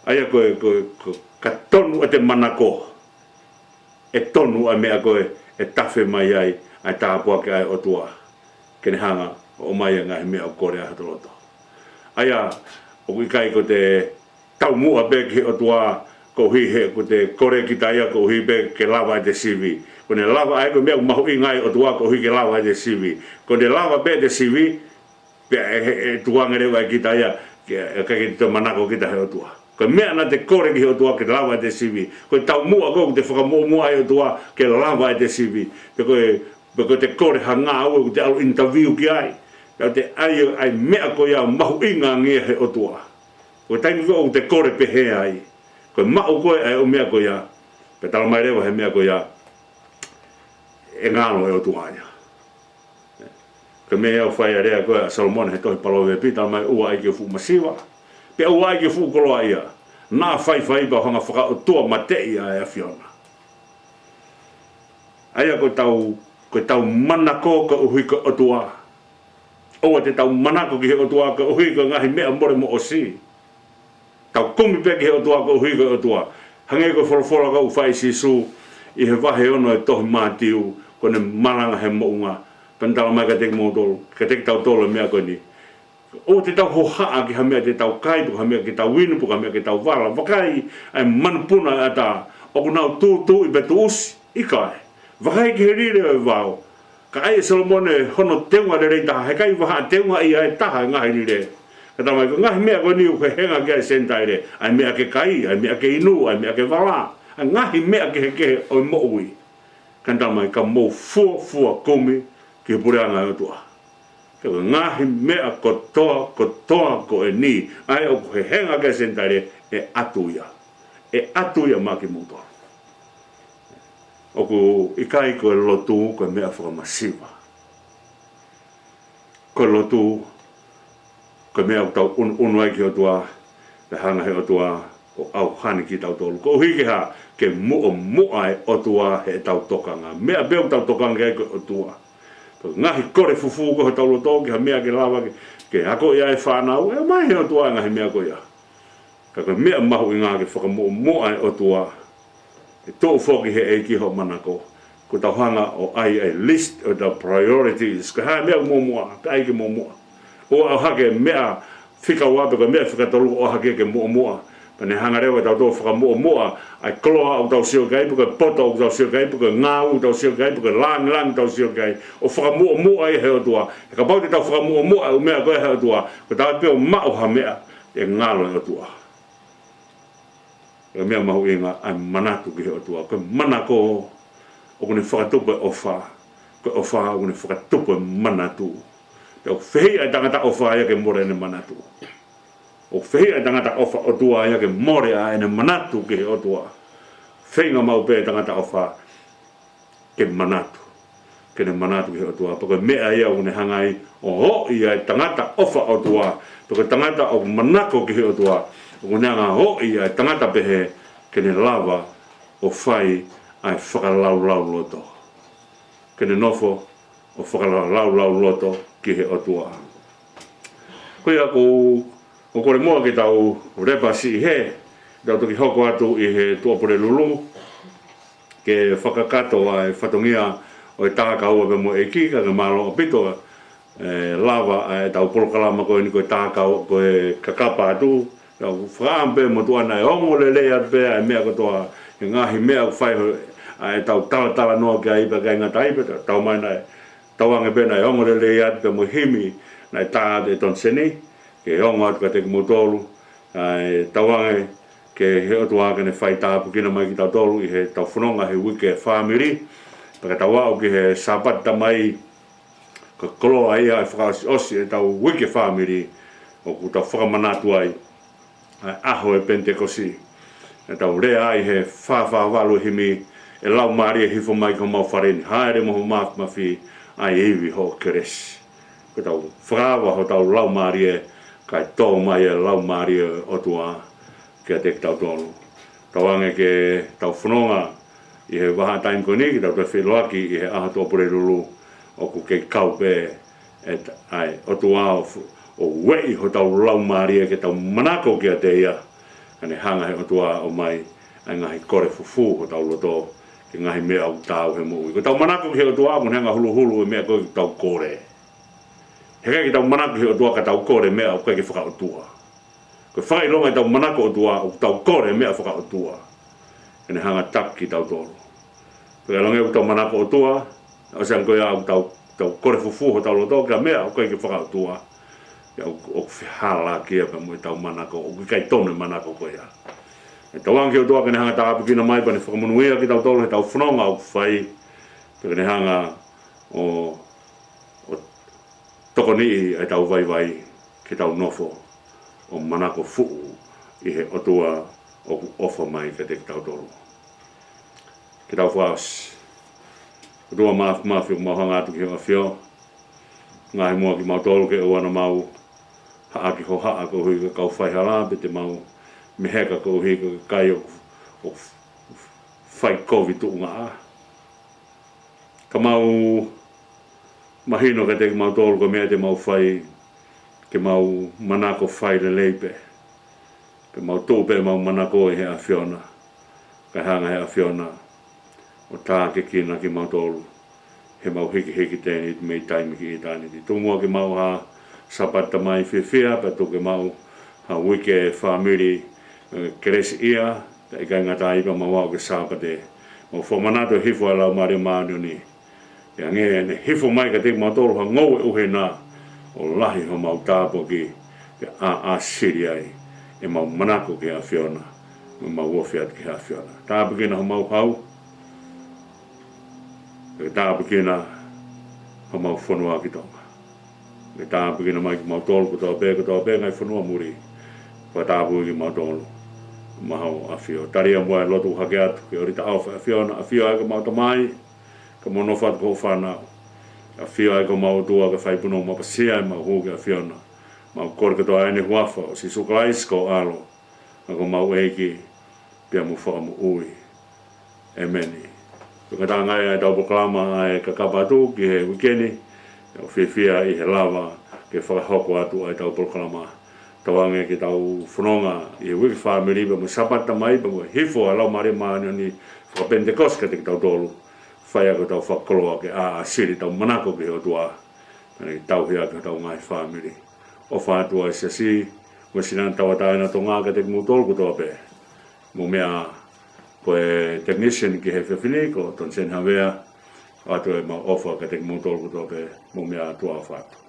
ʻa ia ko e, ko e, ko e ka tonu ʻete manako, ʻe tonu ʻa e meʻa ko ē ʻe tafe mai ai ʻa e tāpuaki ʻa e ʻOtua, ke ne hanga ʻo ʻomai ʻa e ngaahi meʻa ʻoku kole ai hoto loto. ʻA ia, ʻoku ʻikai ko ʻete taumuʻa pē ki he ʻOtua koeʻuhi he ʻoku te kole kita ia koeʻuhi pē ke lava ʻete sivi. Ko ʻene lava ai, ko e meʻa ʻoku mahuʻinga ai e ʻOtua koeʻuhi ke lava ʻete sivi. Ko ʻene lava pē ʻete sivi, pea ʻe, ʻe, ʻe tukuange leva ʻe kita ia, ke, ʻe ʻikai ke te manako kita he ʻOtua. Ko e meʻa naʻa te kole ki he ʻOtua ke lava ʻete sivi. Ko e taumuʻa ko ē ʻoku te fakamuʻomuʻa ai e ʻOtua ke lava ʻete sivi. Pe ko e, pe ko ʻete kole ha ngāue ʻoku te ʻalu interview ki ai. Pea te ʻai, ʻai meʻa ko ia mahuʻinga ange he ʻOtua. Ko e taimi ko ē ʻoku te kole pehē ai, ko e maʻu ko ē ʻa e ʻū meʻa ko ia, pea talamai leva he meʻa ko ia, ʻe ngalo e ʻOtua ia. Ko e meʻa ia ʻoku fai ʻa e lea ko ē ʻa Solomone he tohi Palōvepi, talamai ʻoua ʻai ke fuʻu masiva, pea ʻoua ʻai ke fuʻu koloaʻia, naʻa faifai pea hanga fakaʻotuamateʻi ʻa e ʻAfiona. ʻA ia ko ʻetau, ko ʻetau manako koeʻuhi ko e ʻOtua. ʻOua te tau manako ki he ʻOtua koeʻuhi ko e ngaahi meʻa mole mo ʻosi. Tau kumi pē ki he ʻOtua koeʻuhi ko e ʻOtua. Hangē ko e folofola ko ē ʻoku fai ʻe Sīsū ʻi he vahe ono ʻo e tohi Mātiu, ko ʻene malanga he moʻunga. Pea ne talamai kiate kimoutolu, kiate kitautolu e meʻa ko eni. ʻOua te tau hohaʻa ki ha meʻa te tau kai, pe ko ha meʻa ke tau inu, pe ko ha meʻa ke tau vala. Vakai ʻa e manupuna ʻo e ʻatā, ʻoku nau tūtuuʻi pe tuʻusi? ʻIkai. Vakai ki he lile ʻo e vao. Ka ʻai ʻe Solomone hono teunga lelei taha, he ʻikai vahaʻa teunga ia ʻe taha e ngaahi lile. Ka talamai ko e ngaahi meʻa ko eni ʻoku henga ki ai e Senitaile, ʻa e meʻa ke kai, ʻa e meʻa ke inu, ʻa e meʻa ke vala, ʻa e ngaahi meʻa kehekehe ʻo e moʻui. Ka ne talamai ka mou fuofua kumi ki he puleʻanga ʻo e ʻOtua. He ko e ngaahi meʻa kotoa, kotoa ko eni, ʻa ē ʻoku henga ki ai e Senitaile, ʻe ʻatu ia. ʻE ʻatu ia maʻa kimoutolu. ʻOku ʻikai ko e lotu ko e meʻa fakamasiva. Ko e lotu, ko e meʻa ʻoku tau ʻunuʻunu ai ki he ʻOtua, Hanga he ʻOtua ʻo ʻauhani kitautolu. Koeʻuhi ke hā? Ke muʻomuʻa e ʻOtua heʻetau tokanga. Meʻa pē ʻoku tau tokanga ki ai ko e ʻOtua. Ko e ngaahi kole fufū ko ē hotau loto ki ha meʻa ke lava ke, ke akoʻi ai e fānau, ʻe ʻomai he ʻOtua e ngaahi meʻa ko ia. Ka ko e meʻa mahuʻinga ke fakamuʻomuʻa e ʻOtua. ʻE tuʻu foki he ʻEiki hoʻo manako. Ko ʻetau hanga ʻo ʻai e list ʻo ʻetau priorities. Ko e hā e meʻa muʻomuʻa, pea ʻai ke muʻomuʻa. ʻOua ʻe ʻohake meʻa fika ua pe ko e meʻa fika tolu ʻo ʻohake ke muʻomuʻa. Pea ne hanga leva ʻe tautolu ʻo fakamuʻomuʻa ʻa e koloa ʻoku tau sio ki ai, pe ko e poto ʻoku tau sio ki ai, pe ko e ngāue ʻoku tau sio ki ai, pe ko e lāngilangi ʻoku tau sio ki ai. ʻO fakamuʻomuʻa ia he ʻOtua. He kapau te tau fakamuʻomuʻa e ʻū meʻa ko ē he ʻOtua, ko e taʻe pē ʻo maʻu ha meʻa ʻe ngalo e ʻOtua. Ko e meʻa mahuʻinga ʻa e manatu ki he ʻOtua. Ko e manako ʻoku ne fakatupu e ʻofa. Ko e ʻofa ʻoku ne fakatupu e manatu. Pea ʻoku fehiʻa e tangata ʻofa ia ke mole ʻene manatu. ʻOku fehiʻa e tangata ʻofa ʻOtua ia ke mole ʻa ʻene manatu ki he ʻOtua. Feinga maʻu pē e tangata ʻofa ke manatu, ke ne manatu ki he ʻOtua. Pea ko e meʻa ia ʻoku ne hanga ai ʻo hoʻi ʻa e tangata ʻofa ʻOtua. Pea ko e tangata ʻoku manako ki he ʻOtua, ʻoku ne hanga ʻo hoʻi ʻa e tangata pehē ke ne lava ʻo fai ʻa e fakalaulauloto. Ke ne nofo ʻo fakalaulauloto ki he ʻOtua. Ko ia ʻoku ou kole muʻa ke tau lepa siʻi hē, tau toki hoko atu ʻi he Tuʻapulelulu, ke fakakakato ʻa e fatongia ʻo e tā kaua pea mo e ʻEiki, ka ke mālō ʻaupito, ʻe lava ʻa ʻetau polokalama ko eni ko e tā kaua, ko e kakapa atu, tau fakaʻamu pē mo tuʻa naʻe ongo lelei atu pē ʻa e meʻa kotoa, he ngaahi meʻa ʻoku fai ho-, ʻa ʻetau talatalanoa ki ai pea ʻikai ngata ai pē, tau mai naʻe, tauange pē naʻe ongo lelei atu pē mo e himi naʻe tā atu ʻe Toniseni, ke ongo atu kiate kimoutolu, ʻa e tauange ke he ʻOtua ke ne fai tāpuekina mai kitautolu ʻi heʻetau fononga he uike fāmili. Pea ka tau aʻu ki he Sāpate Tamai, ko e koloa ia e fakaʻosiʻosi ʻetau uike fāmili ʻoku tau fakamanatu ai ʻa e ʻaho e Penitekosi. ʻE tau lea ai he fā fā valu e himi, ʻE Laumālie hifo mai ki homau fale ni, hāʻele mo ho māfimafi ʻa e ivi hoʻo kelesi. Ko ʻetau fakaava hotau laumālie, kae tō mai e Laumālie ʻo e ʻOtua kiate kitautolu. Tauange ke tau fononga ʻi he vahaʻa taimi ko eni, ke tau toe feʻiloaki ʻi he ʻaho Tuʻapulelulu, ʻoku kei kau pē ʻe t-, ʻa e ʻOtua ʻo f-, ʻo ueʻi hotau laumālie ke tau manako kiate ia. Ka ne hanga he ʻOtua ʻo ʻomai ʻa e ngaahi kole fufū hotau loto, ki he ngaahi meʻa ʻoku taau he moʻui. Ko ʻetau manako ki he ʻOtua, ʻoku ne hanga huluhulu e meʻa ko ē ʻoku tau kole. Heʻikai ke tau manako ki he ʻOtua ka tau kole meʻa ʻoku ʻikai ke fakaʻotua. Ko e fakaʻilonga ʻetau manako ʻOtua, ʻoku tau kole meʻa fakaʻotua. Ke ne hanga taki kitautolu. Pea ka ʻiloange ʻoku tau manako ʻOtua, ʻosi ange ko ia ʻoku tau, tau kole fufū hotau loto ki ha meʻa ʻoku ʻikai ke fakaʻotua. Ia ʻoku, ʻoku fehālaaki ia pea mo ʻetau manako, ʻoku ʻikai tonu e manako ko ia. ʻE tauange ki he ʻOtua ke ne hanga tāpuekina mai pea ne fakamonūʻia kitautolu heʻetau fononga ʻoku fai, pea ke ne hanga ʻo, ʻo tokoniʻi ʻetau vaivai ke tau nofo ʻo manako fuʻu ʻi he ʻOtua ʻoku ʻofa mai kiate kitautolu. Ke tau fakaʻosi. ʻOtua Māfimafi, ʻoku mau hanga atu ki ho ʻAfio, ngaohi muʻa kimautolu ke ʻoua naʻa mau haʻaki hohaʻa koeʻuhi ko e kau faihala, pe te mau meheka koeʻuhi ko e kakai ʻoku, ʻoku fai kovi tuʻungaʻa. Ka mau mahino kiate kimautolu ko e meʻa te mau fai, ke mau manako fai lelei pē. Ke mau tuʻu pē mau manako ʻi he ʻAfiona. Kae hanga he ʻAfiona ʻo tākiekina kimautolu heʻemau hikihiki tēniti mei taimi ki ʻitāniti. Tuku muʻa ke mau ha Sāpate Tamai fiefia, pea tuku ke mau ha uike fāmili, ʻe, kelesiʻia, pea ʻikai ngata ai pea mau aʻu ki he Sāpate. Mau fakamanatu e hifo ʻa e Laumālie Māʻoniʻoni. ʻE hangē ne hifo mai kiate kimautolu ha ngoue ʻuhena, ʻo lahi homau tāpuaki, pea ʻāʻāsili ai ʻemau manako ki he ʻAfiona, mo ʻemau ofi atu ki he ʻAfiona. Tāpuekina homau hau, pea tāpuekina homau fonua ki Tonga. Pea tāpuekina mai kimautolu kotoa pē, kotoa pē ngaahi fonua muli. Pea tāpuekina kimautolu maʻa ho ʻAfio. Tali muʻa e lotu hake atu, ke ʻoua te ta ʻofa, ʻAfiona, ʻAfio ʻa e ko mau Tamai, ka mau nofo atu ko hoʻo fānau. ʻAfio ʻa e ko mau ʻOtua, ke fai punou mapasia ʻemau hū ki he ʻAfiona. Mau kole kotoa ʻi he huafa ʻo Sīsū Kalaisi ko ho ʻAlo. ʻa homau ʻEiki pea mo Fakamoʻui. ʻEmeni. Ko e kātaki ʻa ʻetau polokalama ʻa e kakapa atu ki he uike ni, ʻoku fiefia ʻi he lava ke fakahoko atu ʻa ʻetau polokalama. Tauange ke tau fononga ʻi he uike fāmili pea mo e Sāpate Tamai pea mo e hifo ʻa e Laumālie Māʻoniʻoni fakapenitekosi kiate kitautolu. Fai ʻaki hotau fakakoloa ke ʻāsili ʻetau manako ki he ʻOtua. Pea ke tauhi ʻaki hotau ngaahi fāmili. ʻOfa atu ʻa e Siasi, mo e Sīnana Tauʻatāina ʻo Tonga kiate kimoutolu kotoa pē. Mou meʻa ā, ko e technician ki he efiafi ni ko Tonisen Havea, ʻoatu ʻemau ʻofa kiate kimoutolu kotoa pē, mou meʻa ā, tuʻa ʻofa atu.